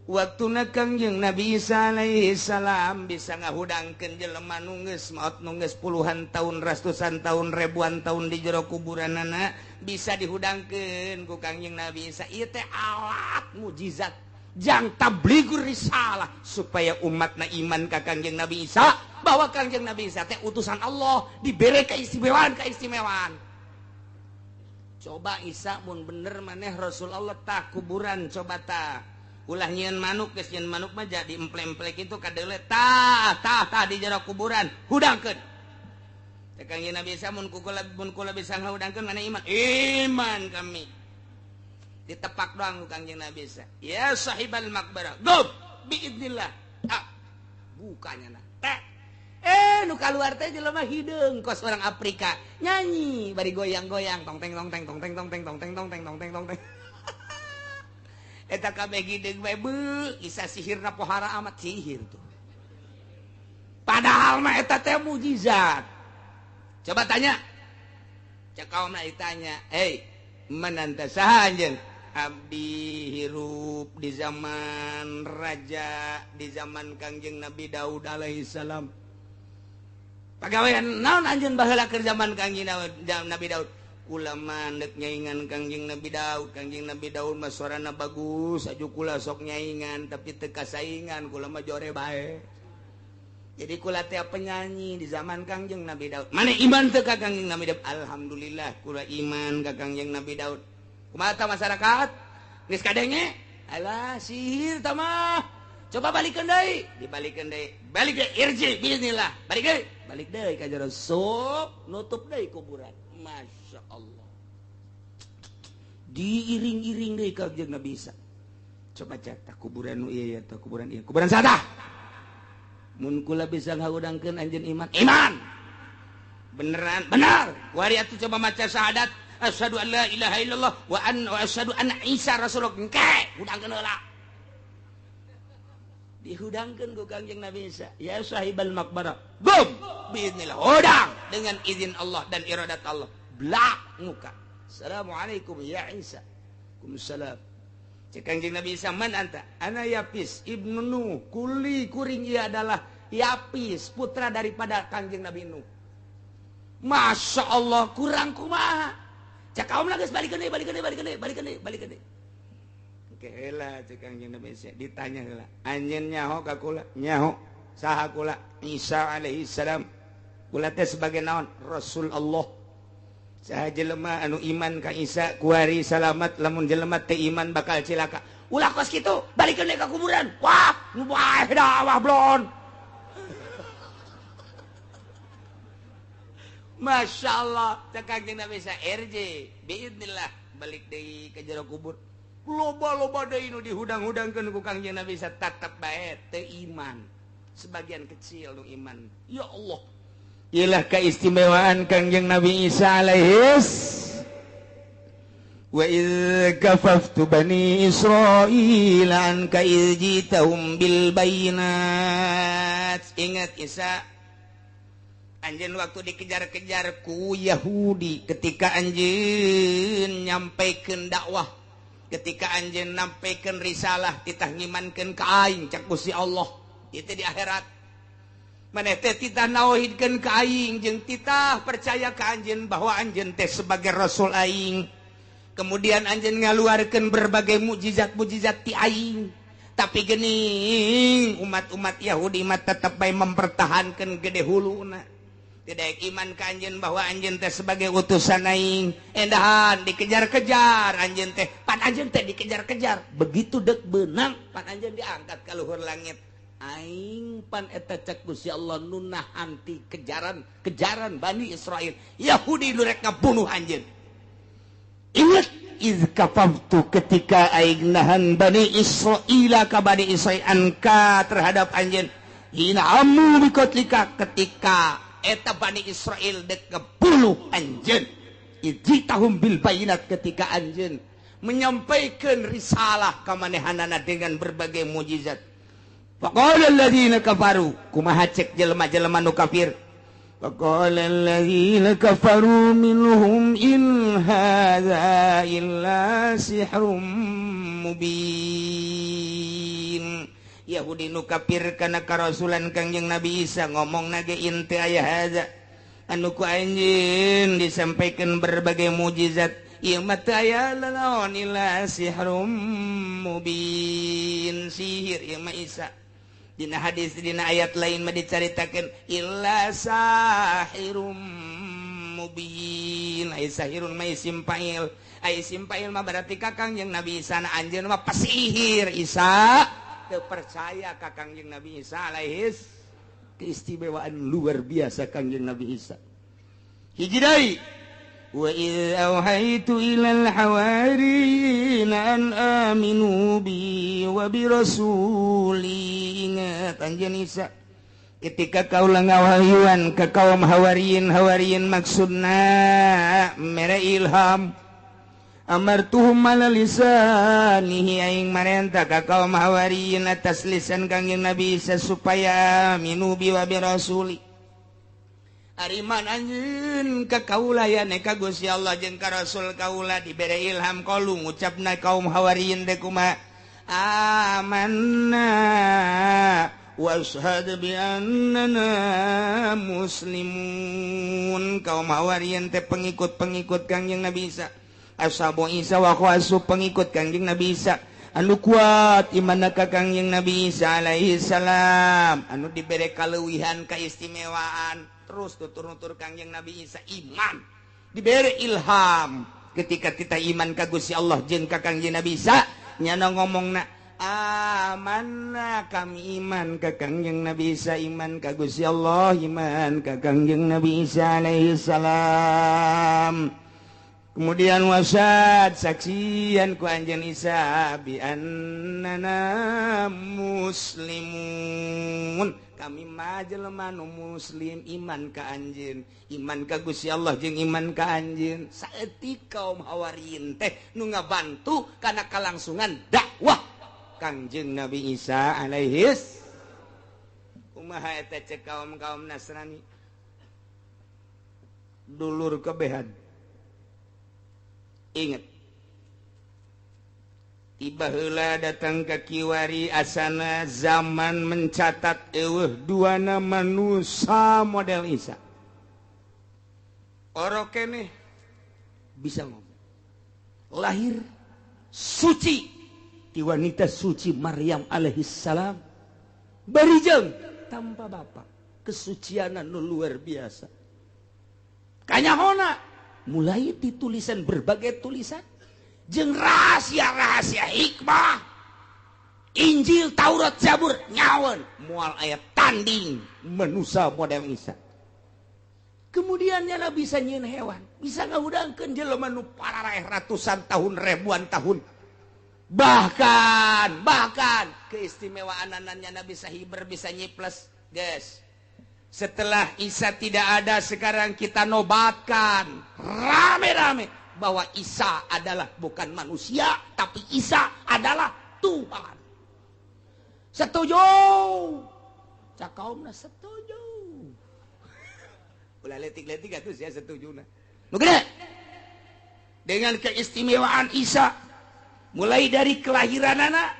Waktuna Kangjeng Nabi Isa alaihi salam bisa ngahudangkeun jelema nu geus maot nu geus puluhan tahun, ratusan tahun, ribuan tahun di jero kuburanana bisa dihudangkeun ku Kangjeng Nabi Isa. Ieu teh alat mujizat jang tablighur risalah supaya umatna iman ka Kangjeng Nabi Isa bahwa Kangjeng Nabi Isa teh utusan Allah, dibere keistimewaan-keistimewaan. Coba Isa mun bener maneh Rasul Allah tah kuburan coba tah. Ulah nyieun manuk, geus nyieun manuk mah jadi emple-emple kitu kadeule tah tah tah di jero kuburan hudangkeun. Teh Kangjeng Nabi Isa mun kula bisa ngahudangkeun maneh iman. Iman kami. Ditepak doang ku Kangjeng Nabi Isa. Ya sahibal maqbarah, gum biidznillah. Ah, bukanya nah. Teh. Nu kaluar teh jelema hideung kos orang Afrika. Nyanyi bari goyang-goyang tong teng tong teng tong teng tong teng tong teng tong teng tong teng tong teng. Eta kabeh hideung bae beuh, isa sihirna pohara amat sihir tuh. Padahal mah eta teh mujizat. Coba tanya. Cek kaumna ditanya, "Hei, mananta saha anjeun?" Abdi hirup di zaman raja, di zaman Kangjeng Nabi Daud alaihi salam. Pagawean naon anjeun baheula keur zaman Kangjeng Nabi Daud? Kula mah deuk nyaingan Kangjeng Nabi Daud. Kangjeng Nabi Daud mah suarana bagus, aju kula sok nyaingan tapi teu kasaingan, kula mah jore bae. Jadi kula teh penyanyi di zaman Kangjeng Nabi Daud. Mana iman teu ka Kangjeng Nabi Daud? Alhamdulillah kula iman ka Kangjeng Nabi Daud. Kumaha tah masyarakat? Geus kadenge? Alah sihir tah mah. Coba balikeun deui, dibalikeun deui. Balik deui irji bismillah. Balik deui. Balik deui ka jero sup, nutup deui kuburan. Masya Allah. Diiring-iring deui ka Kangjeng Nabi Isa. Coba cek tah kuburan nu ieu ya tah kuburan ieu. Kuburan saha? Mun kula bisa ngahudangkeun anjeun iman. Iman. Beneran, benar. Kuari atuh coba maca syahadat. Asyhadu an la ilaha illallah wa an wa asyhadu anna Isa rasulullah. Engke hudangkeun heula. Dihudangkeun ku Kangjeng Nabi Isa. Ya sahibal maqbarah. Gum biiznillah. Hudang dengan izin Allah dan iradat Allah. Blak muka. Assalamualaikum ya Isa. Waalaikumsalam. Cek Kangjeng Nabi Isa, man anta? Ana Yapis ibnu Nuh. Kuli kuring ia adalah Yapis putra daripada Kangjeng Nabi Nuh. Masya Allah kurang kumaha. Cak kaum geus balikeun deui balikeun deui balikeun deui balikeun deui balikeun deui. Oke heula cek Kangjeng Nabi Isa ditanya heula. Anjeun nyaho ka kula? Nyaho. Saha kula? Isa alaihi salam. Kula teh sebagai naon? Rasul Allah. Saha jelema anu iman ka Isa kuari salamat, lamun jelema teu iman bakal cilaka. Ulah kos kitu, balikeun deui ka kuburan. Wah, nu bae dakwah blon. Masya Allah, cek Kangjeng Nabi Isa RJ, biidnillah balik deui ka jero kubur. Loba-loba deui nu dihudang-hudangkeun ku Kangjeng Nabi Isa tetep bae teu iman. Sebagian kecil nu iman. Ya Allah. Ilah keistimewaan Kangjeng Nabi Isa alaihis. Wa idz kafaftu bani Israil anka idz jitahum bil bayinat. Ingat Isa, anjeun waktu dikejar-kejar ku Yahudi ketika anjeun nyampaikeun dakwah, ketika anjeun nyampaikeun risalah, titah ngimankeun ka aing cak Gusti Allah, itu di akhirat. Maneh teh titah nauhidkeun ka aing jeung titah percaya ka anjeun bahwa anjeun teh sebagai rasul aing. Kemudian anjeun ngaluarkeun berbagai mukjizat-mukjizat ti aing. Tapi geuning umat-umat Yahudi mah tetep bae mempertahankeun gede huluna. Tidak iman ka anjeun bahwa anjeun teh sebagai utusan aing. Endahan dikejar-kejar anjeun teh, pan anjeun teh dikejar-kejar. Begitu dek beunang pan anjeun diangkat ka luhur langit. Aing pan eta cek Gusti Allah nu nahan ti kejaran-kejaran Bani Israil. Yahudi nu rek ngabunuh anjeun. Ingat iz kafaftu ketika aing nahan Bani Israila ka Bani Israil anka terhadap anjeun. Hina amu bikotlika ketika eta Bani Israil dek ngebunuh anjeun. Ijitahum bil bayinat ketika anjeun menyampaikan risalah ka manehanana dengan berbagai mukjizat. Faqala alladziina kafaru kumaha cek jelema-jelema nu kafir. Faqala alladziina kafaru minhum in hadza illa sihrum mubin. Yahudi nu kafir kana karasulan Kangjeng Nabi Isa ngomong nage in teu aya hadza anu ku anjeun disampaikan berbagai mukjizat ieu mah teu aya lalaon illa sihrum mubin, sihir ieu mah Isa. Dina hadis dina ayat lain mah dicaritakeun illa sahirum mubin. Ai sahirun mah isim fa'il, ai isim fa'il mah berarti ka Kangjeng Nabi Isa na anjeun mah pasihir Isa. Teu percaya ka Kangjeng Nabi Isa alaihis. Keistimewaan luar biasa Kangjeng Nabi Isa. Hiji deui, wa idz auhaitu ilal hawariyin an aminu bi wa bi rasuli. Ingat anjeun Isa ketika kaula ngawahyuan ka kaum hawariyin, hawariyin maksudna mere ilham. Amartuhum ala lisanihi aing marenta ka kaum hawariyin atas lisan Kangjeng Nabi Isa supaya aminu bi wa bi rasuli. Ariman anjeun ka kaula ya ne ka Gusti Allah jeung ka Rasul kaula dibere ilham kalu ngucapna kaum hawariyin teh kumaha amanna washhad bi annana muslimun. Kaum hawariyin teh pengikut-pengikut Kangjeng Nabi Isa, ashabu Isa wa khawasu pengikut Kangjeng Nabi Isa anu kuat imanna ka Kangjeng Nabi Isa alaihi salam, anu dibere kaleuwihan kaistimewaan terus tutur-nutur Kangjeng Nabi Isa iman dibere ilham ketika kita iman ka Gusti Allah jeung ka Kangjeng Nabi Isa nyana ngomongna amanna kami iman ka Kangjeng Nabi Isa, iman ka Gusti Allah, iman ka Kangjeng Nabi Isa alaihi salam. Kemudian wasad saksian ku anjeun Isa bi annana muslimun. Kami mah jelema nu muslim iman ka anjeun, iman ka Gusti Allah jeung iman ka anjeun. Saeutik kaum hawariyin teh nu ngabantu kana kalangsungan dakwah Kangjeng Nabi Isa alaihis. Kumaha eta cek kaum-kaum Nasrani? Dulur kebehan. Ingat, Tiba heula datang ke kiwari asana zaman mencatat eueuh duana manusia model Isa. Orok keneh bisa ngomong. Lahir suci ti wanita suci Maryam alaihissalam. Barijeng tanpa bapak. Kesucianan nu luar biasa. Kanyahona mulai ditulisan berbagai tulisan jeung rahasia-rahasia hikmah Injil, Taurat, Zabur nyawan moal aya tanding manusia model Isa. Kemudian nyana bisa nyieun hewan, bisa ngahudangkeun jelema nu pararaeh ratusan tahun, ribuan tahun. Bahkan keistimewaan nyana bisa hiber, bisa nyiples, guys. Setelah Isa tidak ada, sekarang kita nobatkan rame-rame bahwa Isa adalah bukan manusia, tapi Isa adalah Tuhan. Setuju? Cak kaumna setuju. Ulah letik-letik atuh sia setujuna. Nu gede. Dengan keistimewaan Isa, mulai dari kelahiranana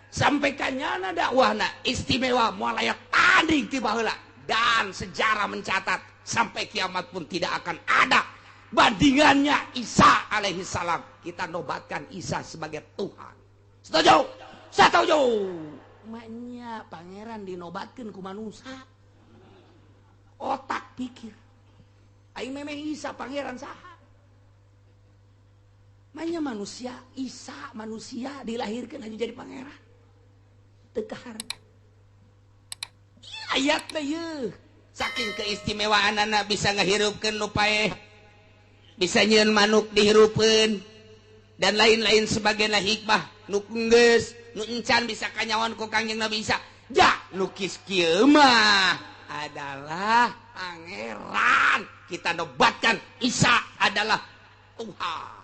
sampai kanyana dakwahna istimewa moal aya tanding ti baheula, dan sejarah mencatat sampai kiamat pun tidak akan ada bandingannya Isa alaihi salam. Kita nobatkan Isa sebagai Tuhan. Setuju? Setuju. Maknya pangeran dinobatkan ku manusia. Otak pikir. Aing memang Isa pangeran saha? Maknya manusia, Isa manusia dilahirkan hanya jadi pangeran. Teu kahar. Ayatna yeuh. Saking keistimewaanana bisa ngahirupkeun nu paeh. Bisa nyieun manuk dihirupeun dan lain-lain sebagainya hikmah nu geus nu encan bisa kanyawan ku Kangjeng Nabi Isa. Ja lukis kieu mah adalah pangeran. Kita nobatkan Isa adalah Tuhan.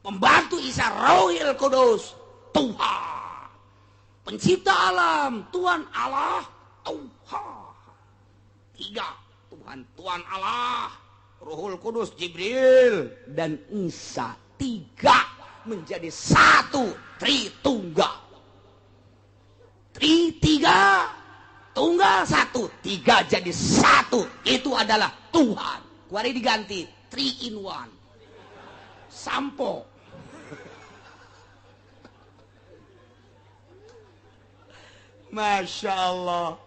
Pembantu Isa Rohil Kudus Tuhan. Pencipta alam Tuhan Allah Tuhan. Tiga Tuhan, Tuhan Allah, Ruhul Kudus, Jibril, dan Isa. Tiga menjadi satu, Tritunggal. Tri tiga, tunggal satu, tiga jadi satu. Itu adalah Tuhan. Kuari diganti 3 in 1. Sampo. Masya Allah.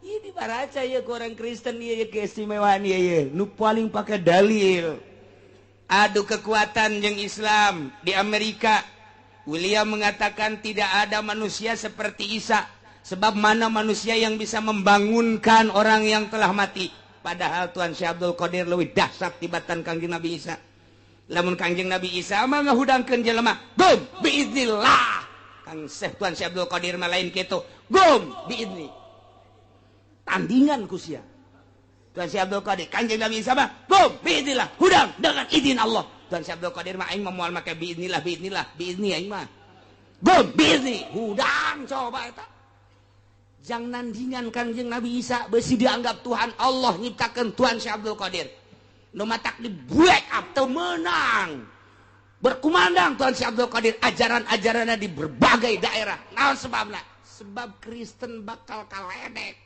Ini baraca ya ke orang Kristen ya keistimewaan ya nu paling pakai dalil. Adu kekuatan yang Islam di Amerika. William mengatakan tidak ada manusia seperti Isa. Sebab mana manusia yang bisa membangunkan orang yang telah mati. Padahal Tuhan Syekh Abdul Qadir leuwih dahsyat tibatan Kangjeng Nabi Isa. Lamun Kangjeng Nabi Isa mah ngahudangkeun jelema, gum biiznillah. Kang Syekh Tuhan Syekh Abdul Qadir mah lain kitu, gum biizni. Tandingan ku sia. Tuhan Syekh Abdul Qadir, Kangjeng Nabi Isa mah gum biiznillah, hudang dengan izin Allah. Tuhan Syekh Abdul Qadir mah aing mah moal make biiznillah, biiznillah, biizni aing mah. Gum biizni, hudang coba eta. Jang nandingan Kangjeng Nabi Isa besi dianggap Tuhan Allah nyiptakeun Tuhan Syekh Abdul Qadir. Nu matak di break up teu meunang. Berkumandang Tuhan Syekh Abdul Qadir ajaran-ajaranna di berbagai daerah. Naon sebabna? Sebab Kristen bakal kaledek.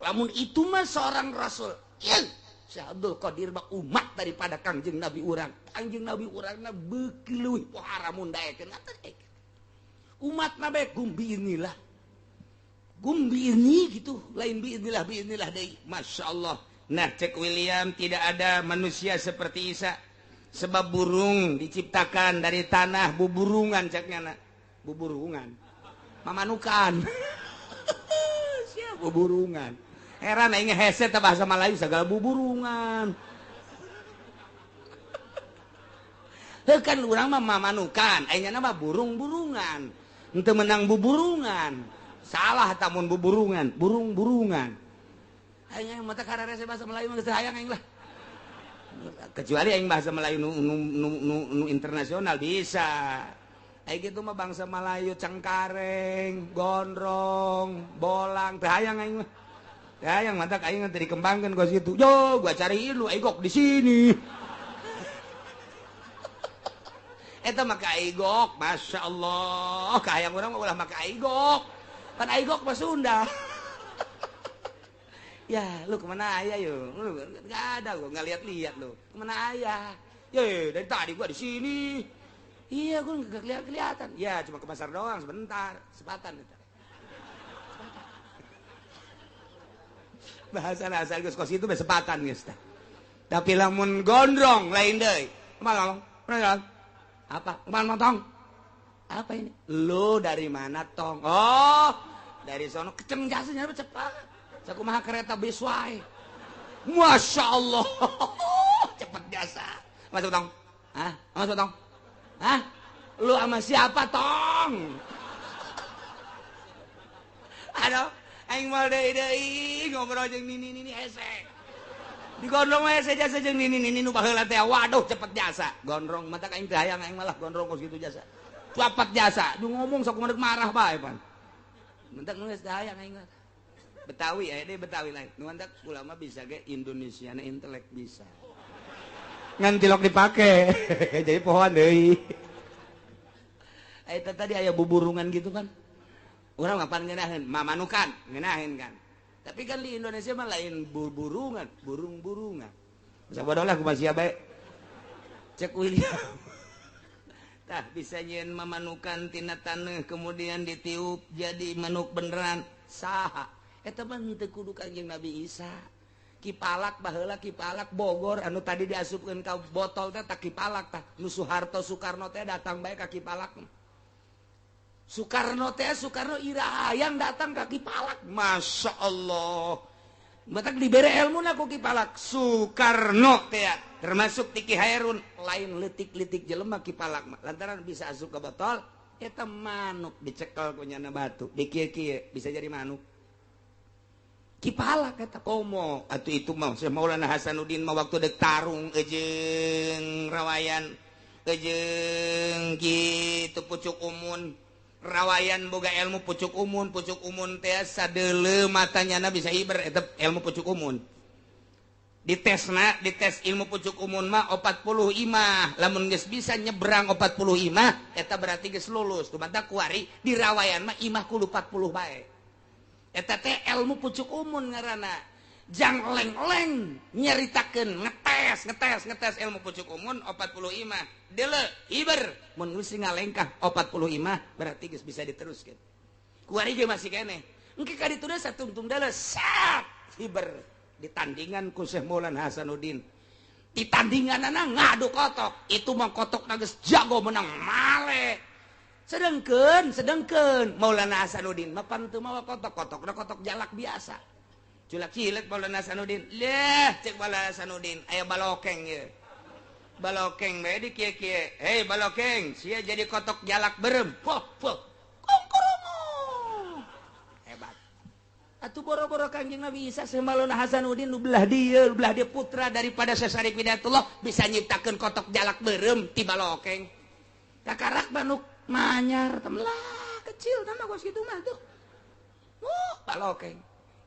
Lamun itu mah seorang rasul. Ieu Syekh Abdul Qadir mah umat daripada Kangjeng Nabi urang. Kangjeng Nabi urangna beuki leuwih pohara mun daekeun. Umat nabe gumbi inilah. Gumbi ini gitu, lain biiznillah biiznillah deui. Masya Allah. Nah, cek William tidak ada manusia seperti Isa. Sebab burung diciptakan dari tanah, buburungan ceknya nak. Buburungan. Mamanukan. Siap buburungan. Heran aing hese teh bahasa Melayu segala buburungan. Heuh kan urang mah mamanukan, aing mah burung-burungan. Henteu menang buburungan. Salah tamun buburungan, burung-burungan. Aing mata kararese bahasa Melayu mah geus hayang aing lah. Kecuali aing bahasa Melayu nu internasional bisa. Aing kitu mah bangsa Melayu cengkareng, gondrong, bolang, teu hayang aing mah. Teu hayang matak aing teh dikembangkeun ka situ. Yo, gua cariin lu aing kok di sini. Eta make aigok, Masya Allah. Kahayang urang mah ulah make aigok. Pan aigok mah Sunda. Ya, lu kemana ayah yo? Lu nggak ada gua nggak lihat-lihat lu. Kemana ayah? Ye, dari tadi gua di sini. Iya, gua nggak kelihatan. Ya, cuma ke pasar doang sebentar, sepatan itu. Bahasa asal geus kos itu sepatan geus tah. Tapi lamun gondrong lain deui. Kumaha ngomong? Apa? Kumaha tong? Apa ini? Lu dari mana tong? Oh, dari sono keceng jasanya cepat. Sakumaha kereta bis wae. Masya Allah. Cepet jasa. Masuk tong. Hah? Masuk tong. Hah? Lu sama siapa tong? Aduh, aing moal deui deui ngobrol jeung nini-nini hese. Digondrong we hese jasa jeung nini-nini nu baheula teh. Waduh, cepet jasa. Gondrong mata aing teh hayang aing malah gondrong kos kitu jasa. Cepet jasa. Du ngomong sakumaha marah bae pan. Mentak geus teh hayang aing mah. Betawi aya deh Betawi lain. Nu mantak ulama bisa ge Indonesia na intelek bisa. Ngan tilok dipake. Jadi pohoan deui. Eta tadi aya buburungan gitu kan. Urang mah pan ngeunaheun, mamanukan ngeunaheun kan. Tapi kan di Indonesia mah lain burungan, burung-burungan. Bisa bodoh lah kumaha sia bae. Cek William. Tah bisa nyieun mamanukan tina taneuh kemudian ditiup jadi manuk beneran. Saha? Eta mah teu kudu Kangjeng Nabi Isa. Ki Palak baheula Ki Palak Bogor anu tadi diasupkeun ka botol teh tah Ki Palak tah. Nu Soeharto Soekarno teh datang bae ka Ki Palak. Soekarno teh Soekarno ira hayang datang ka Ki Palak. Masya Allah. Matak dibere ilmuna ku Ki Palak. Soekarno teh termasuk ti Ki Hairun lain leutik-leutik jelema Ki Palak mah. Lantaran bisa asup ka botol eta manuk dicekel ku nyana batu. Dikieu-kieu bisa jadi manuk. Ki Palak eta komo atuh itu mah Syekh Maulana Hasanuddin mah waktu dek tarung jeung rawayan jeung kitu pucuk umun rawayan boga ilmu pucuk umun teh sadeuleu matanyana bisa hiber eta ilmu pucuk umun ditesna dites ilmu pucuk umun mah 40 imah lamun geus bisa nyebrang 40 imah eta berarti geus lulus kumaha kuari di rawayan mah imah kudu 40 bae. Eta teh ilmu pucuk umun ngaranna. Jang leng-leng nyaritakeun ngetes ilmu pucuk umun 40 imah. Deuleu hiber mun geus ngalengkah 40 imah berarti geus bisa diteruskeun. Kuari ge masih keneh. Engke ka ditu deui satungtung deuleu sat hiber ditandingan ku Syekh Maulana Hasanuddin. Ditandinganana ngadu kotok. Itu mah kotokna geus jago menang male. Sedengkeun Maulana Hasanuddin mah pan teu mawa kotok, kotokna kotok jalak biasa. Culak cilek Maulana Hasanuddin. Leh, cek Maulana Hasanuddin aya balokeng ieu. Balokeng bae di kieu-kieu. Hei balokeng, sia jadi kotok jalak berem. Poh, poh. Kongkorong. Hebat. Atuh boro-boro Kangjeng Nabi Isa Syekh Maulana Hasanuddin nu belah dieu putra daripada Syekh Syarif Hidayatullah bisa nyiptakeun kotok jalak berem ti balokeng. Kakarak manuk manyar temelah kecil nama gua segitu mah tuh. Balokeng.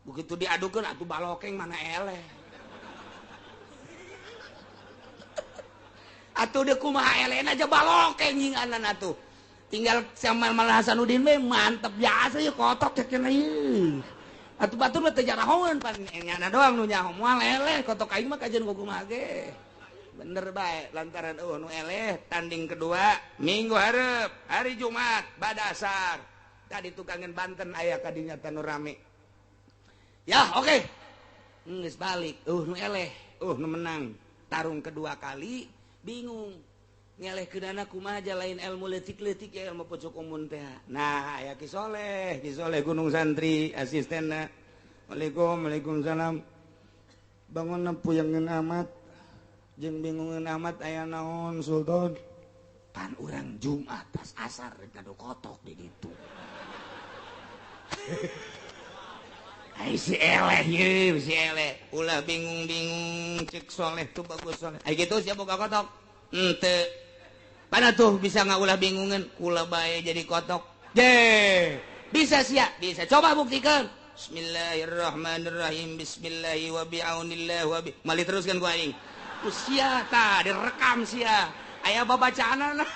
Begitu diadukeun atuh balokeng mana eleh. Atuh deui kumaha elehna aja balokeng nyinganan atuh. Tinggal sama Maulana Hasanuddin we mantep biasa ieu kotok cek cenah ieu. Atuh batur mah teu jarahoeun pan nyana doang nu nyaho moal eleh kotok aing mah kajeun kumaha ge. Bener bae lantaran nu eleh tanding kedua minggu hareup hari Jumat bada asar tadi tukangan Banten aya kadinya tanu rame ya oke geus balik nu eleh nu menang tarung kedua kali bingung ngeleh keunana kumaha aja lain ilmu leutik-leutik ya ilmu pucuk umun teh. Nah aya Ki Soleh Gunung Santri asistenna. Waalaikum waalaikumsalam bangun puyangeun amat jeung bingungeun amat aya naon Sultan pan urang Jumat tas asar rek ngadu kotok di ditu. Ai si eleh ieu si eleh ulah bingung-bingung cek Soleh tuh bagus Soleh. Ai kitu sia boga kotok henteu pana tuh bisa ngaulah bingungeun kula bae jadi kotok. Je bisa sia bisa coba buktikan. Bismillahirrahmanirrahim bismillahi wa bi'aunillah wa bi mali teruskan ku aing. Usia ta direkam sia aya babacaanana.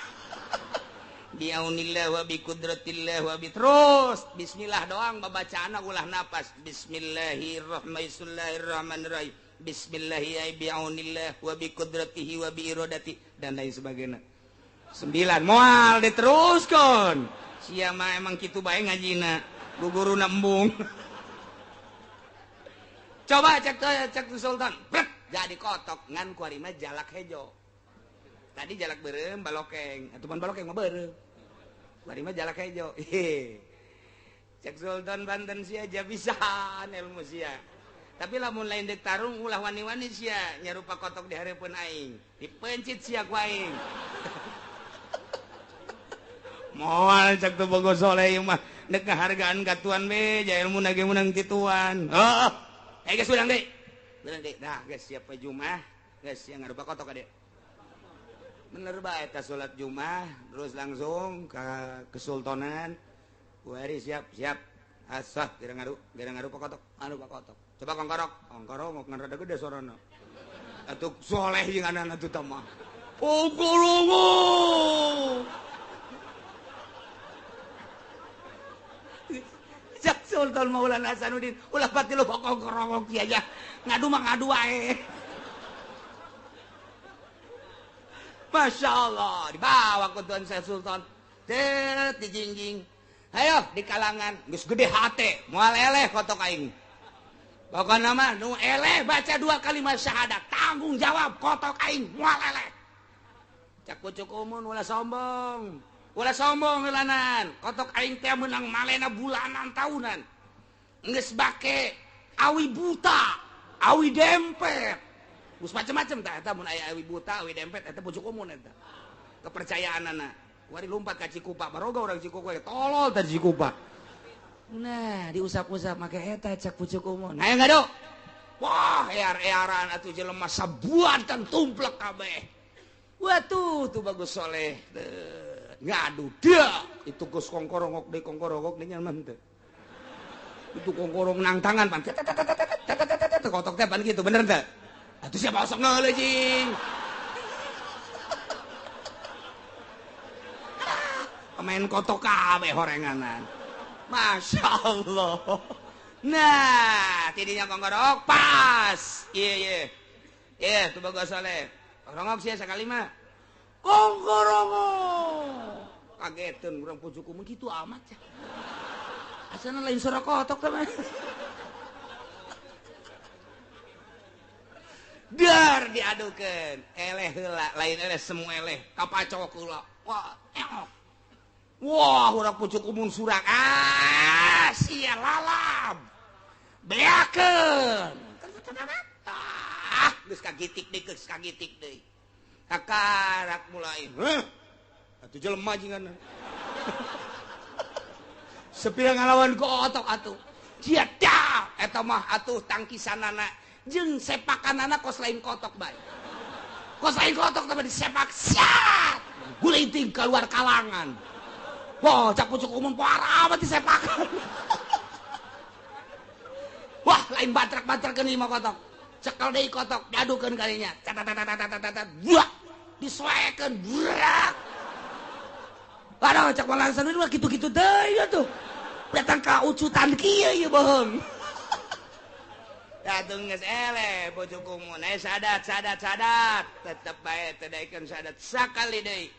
Biaunillah wa biqudratillah wa bi terus bismillah doang babacaana ulah napas. Bismillahirrahmanirrahim. Bismillahirrahmanirrahim biaunillah wa biqudratihi wa bi iradati dan lain sebagainya. 9 moal diteruskeun. Sia mah emang kitu bae ngajina. Guguruna embung. Coba cek cek Sultan. Brek, jadi kotok ngan kuari mah jalak hejo. Tadi jalak beureum balokeng, atuh balokeng mah beureum. Kuari mah jalak hejo. Cek Sultan Banten sia aja bisaan ilmu sia. Tapi lamun lain dek tarung ulah wani-wani sia nyarupa kotok di hareupeun aing. Dipencit sia ku aing. Moal cek tu bogo soleh ieu mah dek ngahargaan ka tuan be, ja ilmu ge meunang ti tuan. Heeh. Geus urang deui. Urang deui. Nah, geus siap we Jumat, geus sia ngarupa kotok ka dieu. Bener bae eta salat Jumat terus langsung ka kesultanan. Kuari siap, siap. Asah geura ngarupa kotok, ngarupa kotok. Coba kongkorok, kongkorok ngan rada gede sorana. Atuh soleh jeung anak atuh tah mah. Kongkorok. Cak Sultan Maulana Hasanuddin ulah pati lu kongkorok kieu aja. Ngadu mah ngadu wae. Masya Allah, dibawa ke Tuan Syekh Sultan. Tet dijingjing. Ayo di kalangan geus gede hate, moal eleh kotok aing. Pokona mah nu eleh baca 2 kalimat syahadat, tanggung jawab kotok aing moal eleh. Cak pucuk umun ulah sombong. Ulah sombong heulanan. Kotok aing teh meunang malena bulanan tahunan. Geus bake awi buta, awi dempet. Geus macem-macem tah eta mun aya awi buta, awi dempet eta pucuk umun eta. Kepercayaanana. Wari lompat ka Cikupa, baroga urang Cikupa tolol tadi Cikupa. Nah, diusap-usap make eta cak pucuk umun. Ayo ngadu. Wah, ear-earan atuh jelema sabuatan tumplek kabeh. Watuh, tuh bagus soleh. Ngadu dia. Itu geus kongkorongok deui kongkorongok deui nyaman teu. Itu kongkorong nang tangan pan. Kotok teh pan kitu bener teu? Atuh siapa osok ngeuleuh jing. Pemain kotok kabeh horenganan. Masya Allah. Nah, tidinya kongkorok pas. Iya iya. Iya, tuh bagus soleh. Rongok sih sekali mah. Kongkorongok. Kagetan urang pucuk umum kitu amat ya. Asana lain suara kotok teman. Dar diadukeun. Eleh heula, lain eleh semua eleh. Kapacok heula. Wah, eok. Wah, urang pucuk umun surak. Ah, sia lalab. Beakeun. Ah, geus kagitik deui, geus kagitik deui. Kakarak mulai. Heuh. Atuh jelema jingan. Sepira ngalawan kotok atuh. Sia dah, eta mah atuh tangkisanana jeung sepakanana kos lain kotok bae. Kos lain kotok teh disepak siat. Gulinting keluar kalangan. Wah, cak pucuk umum parah amat disepakan. Wah, lain batrak-batrakeun ieu mah kotok. Cekel deui kotok, diadukeun kalinya. Tat buah, disoekeun, burak. Aduh, cak Maulana Hasanuddin mah kitu-kitu deui atuh. Datang ka ucutan kieu ieu bohong. Atuh geus eleh pucuk umum. Sadat, sadat, sadat. Tetep bae teu daekeun sadat sakali deui.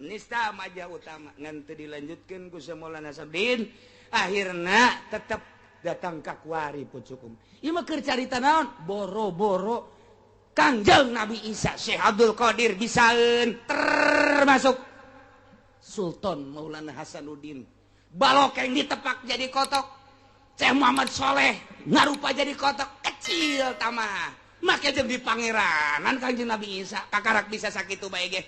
Nista majah utama ngan teu dilanjutkeun ku Maulana Hasanuddin akhirna tetep datang ka kuari pucukum. Ieu mah keur carita naon? Boro-boro Kangjeng Nabi Isa Syekh Abdul Qadir bisaeun termasuk Sultan Maulana Hasanuddin. Balokeng ditepak jadi kotok. Syekh Muhammad Soleh ngarupa jadi kotok kecil tamah. Make jeung di pangeranan Kangjeng Nabi Isa kakarak bisa sakitu bae ge.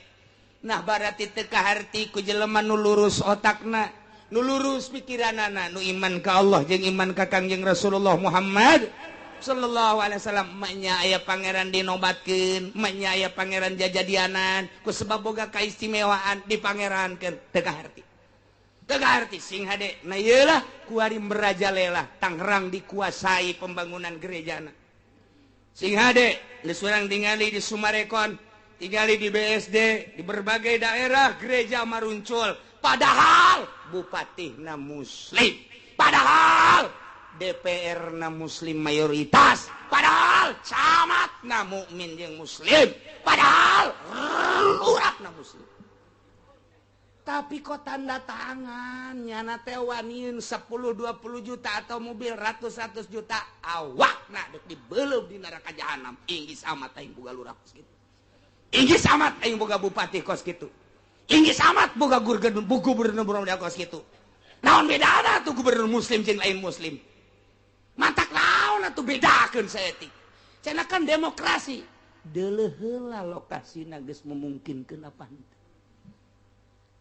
Nah berarti teu kaharti ku jelema nu lurus otakna, nu lurus pikiranana, nu iman ka Allah jeung iman ka Kangjeng Rasulullah Muhammad sallallahu alaihi wasallam. Manya aya pangeran dinobatkeun, manya aya pangeran jajadianan, ku sebab boga kaistimewaan dipangerankeun teu kaharti. Teu kaharti sing hade. Nah ieu lah kuari merajalela Tangerang dikuasai pembangunan gerejana. Sing hade geus urang tingali di Sumarekon. Tinggali di BSD di berbagai daerah gereja maruncul, padahal bupatihna muslim, padahal DPR na muslim mayoritas, padahal camat na mukmin jeung muslim, padahal lurah na muslim. Tapi kok tanda tangan nyana teh waniun 10-20 juta atau mobil ratus-ratus juta awakna dek dibeleup di neraka jahanam. Inggis amat aing boga lurah kos kitu. Inggis amat aing boga bupati kos kitu. Inggis amat boga gubernur kos kitu. Naon bedana tuh gubernur muslim jeung lain muslim? Matak naon atuh bedakeun saeutik. Cenah kan demokrasi. Deuleuh heula lokasina geus memungkinkeun apa henteu.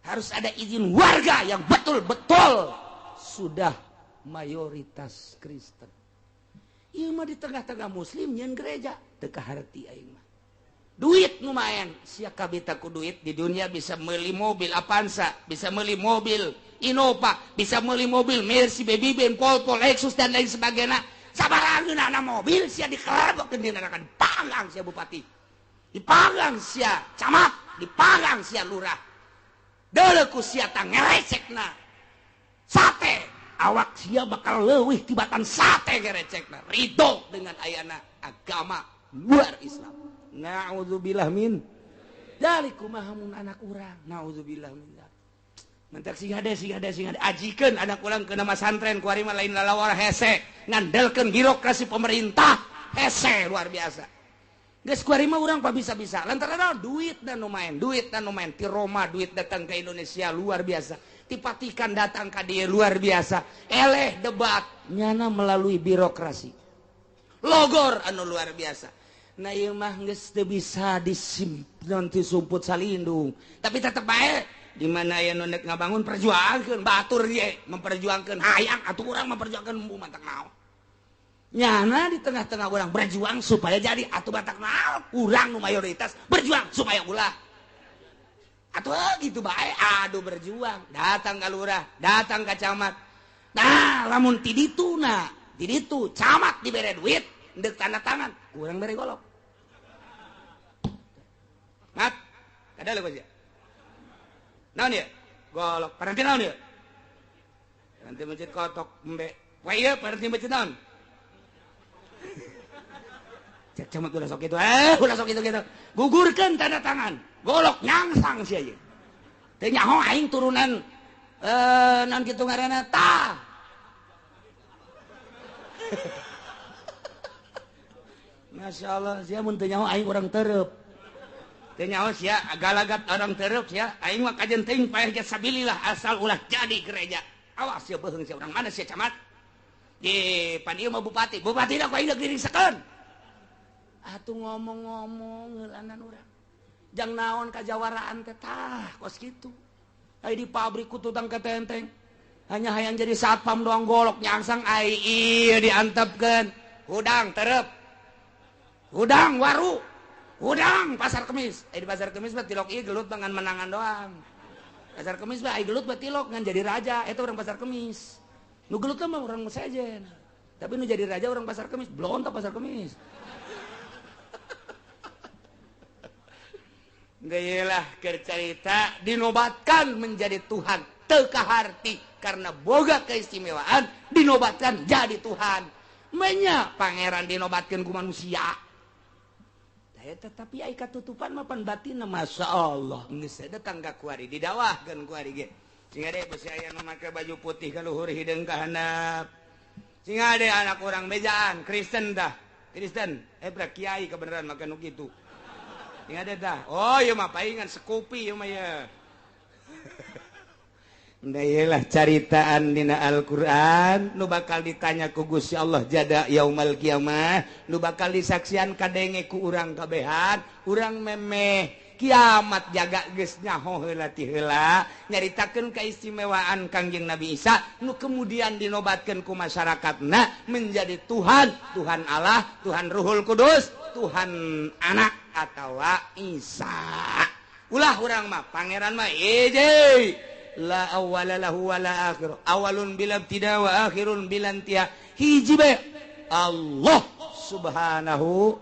Harus ada izin warga yang betul-betul sudah mayoritas Kristen. Ieu mah di tengah-tengah muslim nyeun gereja teu kaharti aing mah. Duit lumayan, sia kabita ku duit di dunia bisa meuli mobil Avanza, bisa meuli mobil Innova, bisa meuli mobil Mercy, Baby Benz, Volvo, Lexus dan lain sebagainya. Sabaraha mobil sia dikerebok di neraka, dipanggang sia bupati, dipanggang sia camat, dipanggang sia lurah. Deuleu ku sia tah ngerecekna sate, awak sia bakal leuwih tibatan sate ngerecekna. Ridho dengan ayana agama luar Islam. Na'udzubillah min dzalik. Kumaha mun anak urang? Na'udzubillah min dzalik. Mentak sing hade sing hade sing hade ajikeun anak urang ke nama santren ku ari mah lain lalawar hese, ngandelkeun birokrasi pemerintah hese luar biasa. Geus ku ari mah urang bisa-bisa lantaran duit dan nu main, duit dan nu main ti Roma duit datang ke Indonesia luar biasa, ti Vatikan datang ka dieu luar biasa, eleh debat nyana melalui birokrasi. Logor anu luar biasa. Nah ieu mah geus teu bisa disimpen ti sumput salindung, tapi tetep bae di mana aya nu nek ngabangun perjuangkeun batur ye memperjuangkeun hayang atuh urang memperjuangkeun matak naon. Nyana di tengah-tengah orang berjuang supaya jadi atuh batak naon urang nu mayoritas berjuang supaya ulah atuh gitu bae aduh berjuang datang ka lurah datang ka camat. Nah lamun ti ditu na ti ditu camat dibere duit ndek tanda tangan kurang bere golok mat kada leuh sia naon ieu golok paranti naon ieu paranti masjid kotok embe we ieu paranti masjid naon. Cek camat ulah sok itu, ulah sok itu gitu. Gugurkeun tanda tangan, golok nyangsang sia ieu. Teu nyaho aing turunan naon kitu ngaranna tah. Masya Allah, sia mun teu nyaho aing urang tereup. Teu nyaho sia galagat orang tereup sia, aing mah kajen teuing paeh ge sabilillah asal ulah jadi gereja. Awas sia beuheung sia urang mana sia camat. Ye, pan ieu mah bupati, bupati da ku aing deuk diringsekeun. Atuh ngomong-ngomong heulanan urang. Jang naon kajawaraan teh tah kos kitu. Ai di pabrik ku tutang ketenteng. Hanya hayang jadi satpam doang golok nyangsang ai ieu diantepkeun. Hudang terep. Hudang waru. Hudang pasar kemis. Ai di pasar kemis mah tilok ieu gelut dengan menangan doang. Pasar kemis mah ai gelut mah tilok ngan jadi raja eta urang pasar kemis. Nu gelut mah urang sejen. Tapi nu jadi raja urang pasar kemis, blontok pasar kemis. Geulah keur carita dinobatkan menjadi Tuhan teu kaharti karena boga keistimewaan dinobatkan jadi Tuhan. Menya pangeran dinobatkeun ku manusia. Tah tetapi ai katutupan mah pan batinna Masya Allah. Geus datang ka kuari didawahkeun kuari ge. Sing ade besi aya nu make baju putih ka luhur hideung ka handap. Sing ade anak urang bejaan Kristen dah. Kristen, bra kiai kebenaran make nu kitu. Sing ade dah. Oh ieu mah paingan sekupi ieu mah ye. Ndayelah caritaan dina Al-Qur'an nu bakal ditanya ku Gusti Allah jada yaumal kiamah, nu bakal disaksian kadenge ku urang kabehan, urang memeh kiamat jaga geus nyaho heula ti heula nyaritakeun keistimewaan Kangjeng Nabi Isa nu kemudian dinobatkeun ku masyarakatna menjadi Tuhan, Tuhan Allah, Tuhan Ruhul Kudus, Tuhan Anak atawa Isa. Ulah urang mah pangeran mah hiji. La awwala lahu wala akhir. Awalun bila ibtida wa akhirun bila intiha. Hiji bae Allah Subhanahu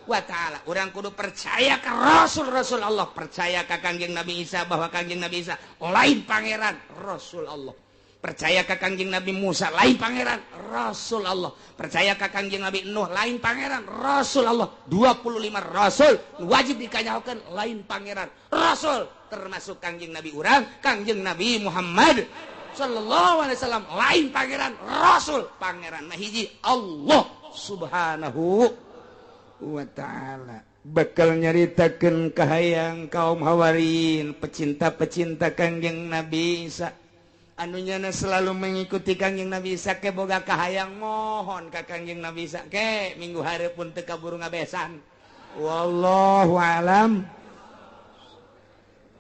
wa ta'ala. Urang kudu percaya ke Rasul-Rasul Allah, percaya ka Kangjeng Nabi Isa bahwa Kangjeng Nabi Isa lain pangeran, Rasul Allah. Percaya ka Kangjeng Nabi Musa lain pangeran, Rasul Allah. Percaya ka Kangjeng Nabi Nuh lain pangeran, Rasul Allah. 25 rasul wajib dikanyahokeun lain pangeran, Rasul, termasuk Kangjeng Nabi urang, Kangjeng Nabi Muhammad sallallahu alaihi wasallam lain pangeran, Rasul. Pangeran mah hiji, Allah Subhanahu wa ta'ala. Bakal nyaritakeun kahayang kaum Hawarin, pecinta-pecinta Kangjeng Nabi Isa, anu nyana selalu mengikuti Kangjeng Nabi Isa, ke boga kahayang mohon ka Kangjeng Nabi Isa ke minggu hari pun teu kaburu ngabesan. Wallahu alam.